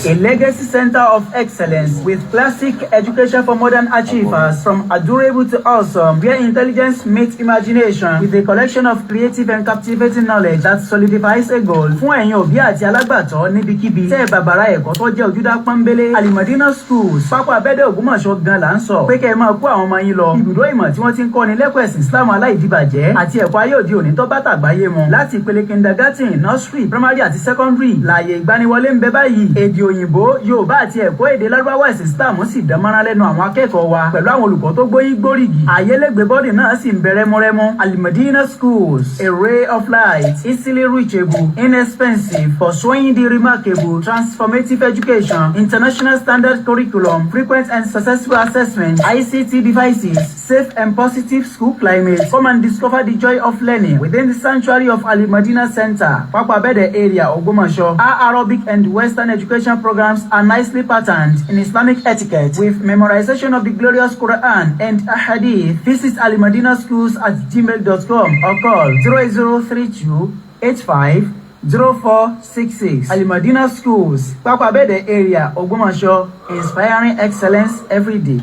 A legacy center of excellence with classic education for modern achievers, from adorable to awesome, where intelligence meets imagination with a collection of creative and captivating knowledge that solidifies a goal. Fún ẹ̀yin òbí àti alágbàtọ́ níbikíbi tẹ́ ẹ bàbàrà ẹ̀kọ́ tó jẹ́ ojúdá pọ́nbélé, Alimadina Schools, Pápá Abẹ́dẹ̀, Ògbómọ̀ṣọ́ gan là ń sọ pé kẹ́ ẹ máa kó àwọn ọmọ yín lọ. Ibùdó ìmọ̀ tí wọ́n ti ń kọ́ni lẹ́kọ̀ọ́ ẹ̀sìn Islam aláìdíbàjẹ́ àti ẹ̀kọ́ ayé òde òní tó bá tàgbáyé mu, láti ìpele kindergarten, nursery, primary àti secondary. Láàyè ìgbaniwọlé ń bẹ báyìí. Èdè òyìnbó, Yorùbá àti ẹ̀kọ́ èdè Lárúbáwá ẹ̀sìn Islam sì dánmọ́rán lẹ́nu àwọn akẹ́kọ̀ọ́ wa pẹ̀lú àwọn olùkọ́ tó gbóyìn gbóríyìn. Àyẹlẹ́gbẹ́ bọ́dì náà sì ń bẹ rẹ́múrẹ́mú. Alimadina Schools, a ray of light, easily reachable, inexpensive, pursuing the remarkable, transformative education, international standard curriculum, frequent and successful assessment, ICT devices, safe and positive school climate. Come and discover the joy of learning within the sanctuary of Alimadina Center, Papa Bede area, Ogbomoso. Our Arabic and Western education programs are nicely patterned in Islamic etiquette with memorization of the glorious Quran and Ahadith. Visit alimadinaschools@gmail.com or call 0032 85 0466. Alimadina Schools, Papa Bede area, Ogbomoso, inspiring excellence every day.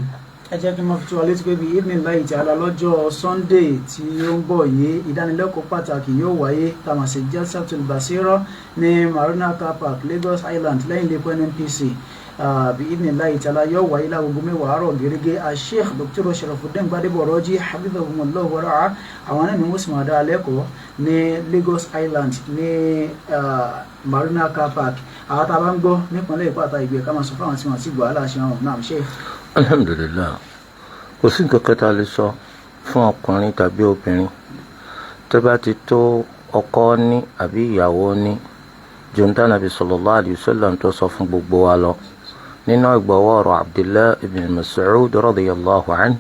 Ẹ jẹ́ kí n máa fi tó wa létí pé bíi evening light ala lọ́jọ́ Sunday tí ó ń bọ̀ yìí, ìdánilẹ́kọ̀ọ́ pàtàkì yóò wáyé tá a mọ̀ sí Jalsatul Basira ní Marina Car Park, Lagos Island, lẹ́yìn ilé epo NNPC. Bí evening light ala yóò wáyé lágogo 10 àárọ̀ gẹ́gẹ́. Sheikh Dr. Sharafuddin Gbadebo Rọ́jí hafidhahumullah wa ra'a, àwọn náà ni wọ́n sì máa dá lẹ́kọ̀ọ́ ní Lagos Island ní Marina Car Park. Àwọn tá a bá ń gbọ́ nípínlẹ̀ Èkó àtàwọn ìgbẹ́, ká máa sọ fáwọn tí wọ́n ti gbọ́ aláṣẹ wọn náà ṣe. Alhamdulilayi, kò sí nǹkan kan tá a lè sọ fún ọkùnrin tàbí obìnrin tó bá ti tó ọkọ ní àbí ìyàwó ní jòǹtà nàbì sallallahu alayhi wa sallam tó sọ fún gbogbo wa lọ nínú ìgbọ̀wọ́ ọ̀rọ̀ Abdullah ibn Mas'ud radiyallahu anhu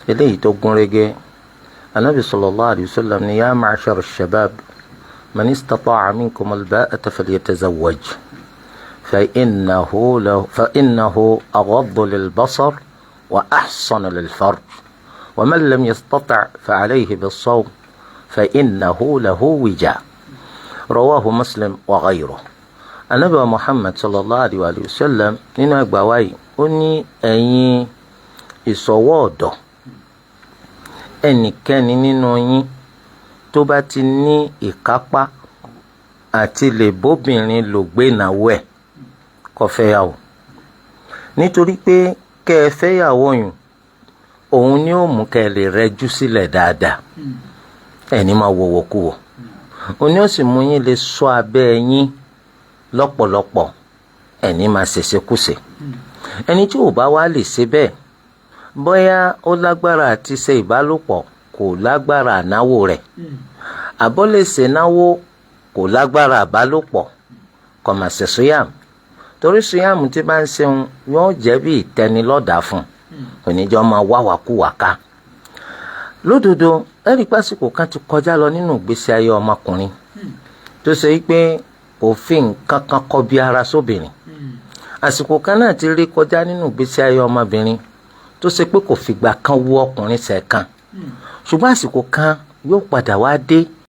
eléyìí tó gúnrégé. Anabi sallallahu alayhi wa sallam ni: "Ya ma'shar ash-shabab, man istata'a minkum al-ba'ata falyatazawwaj, فإنه أغض للبصر وأحصن للفرج، ومن لم يستطع فعليه بالصوم، فإنه له وجاء." رواه مسلم وغيره. Ànábì Muhammad sallallahu alayhi wa sallam nínú ẹgbàá wáyé, ó ní: "Ẹ̀yin ìsọwọ́ ọ̀dọ́, ẹnikẹ́ni nínú yín tó bá ti ní ìkápá àti lè bóbìnrin lò gbénáwó ẹ̀, kó fẹ́yàwó, nítorí pé kẹ́ ẹ fẹ́yàwó yùn, òun ni ó mú kẹ́ ẹ lè rẹjú sílẹ̀ dáadáa, ẹni máa wòwòkuwò, òun ni ó sì mú yín lè ṣọ́ abẹ́ yín lọ́pọ̀lọpọ̀, ẹni máa ṣèṣekúṣe. Ẹni tí ò bá wá lè ṣe bẹ́ẹ̀, bóyá ó lágbára àti ṣe ìbálòpọ̀, kò lágbára ànáwó rẹ̀, àbọ̀ lè ṣe náwó, kò lágbára àbálòpọ̀, kò mà ṣe sùyàmù, torí sùyàmù tí bá ń ṣeun yóò jẹ́ bí ìtẹnilọ́dà fún un, oníjọ́ máa wáwàkúwà ká." Lódodo, ẹ̀rí pásìkò kan ti kọjá lọ nínú ìgbésí ayé ọmọkùnrin tó ṣe pé òfin nǹkan kan kọ bí ara sóbìnrin. Àsìkò kan náà ti rí kọjá nínú ìgbésí ayé ọmọbìnrin tó ṣe pé kò fìgbà kan wú ọkùnrin ṣẹ̀kan, ṣùgbọ́n àsìkò kan yóò padà wá dé.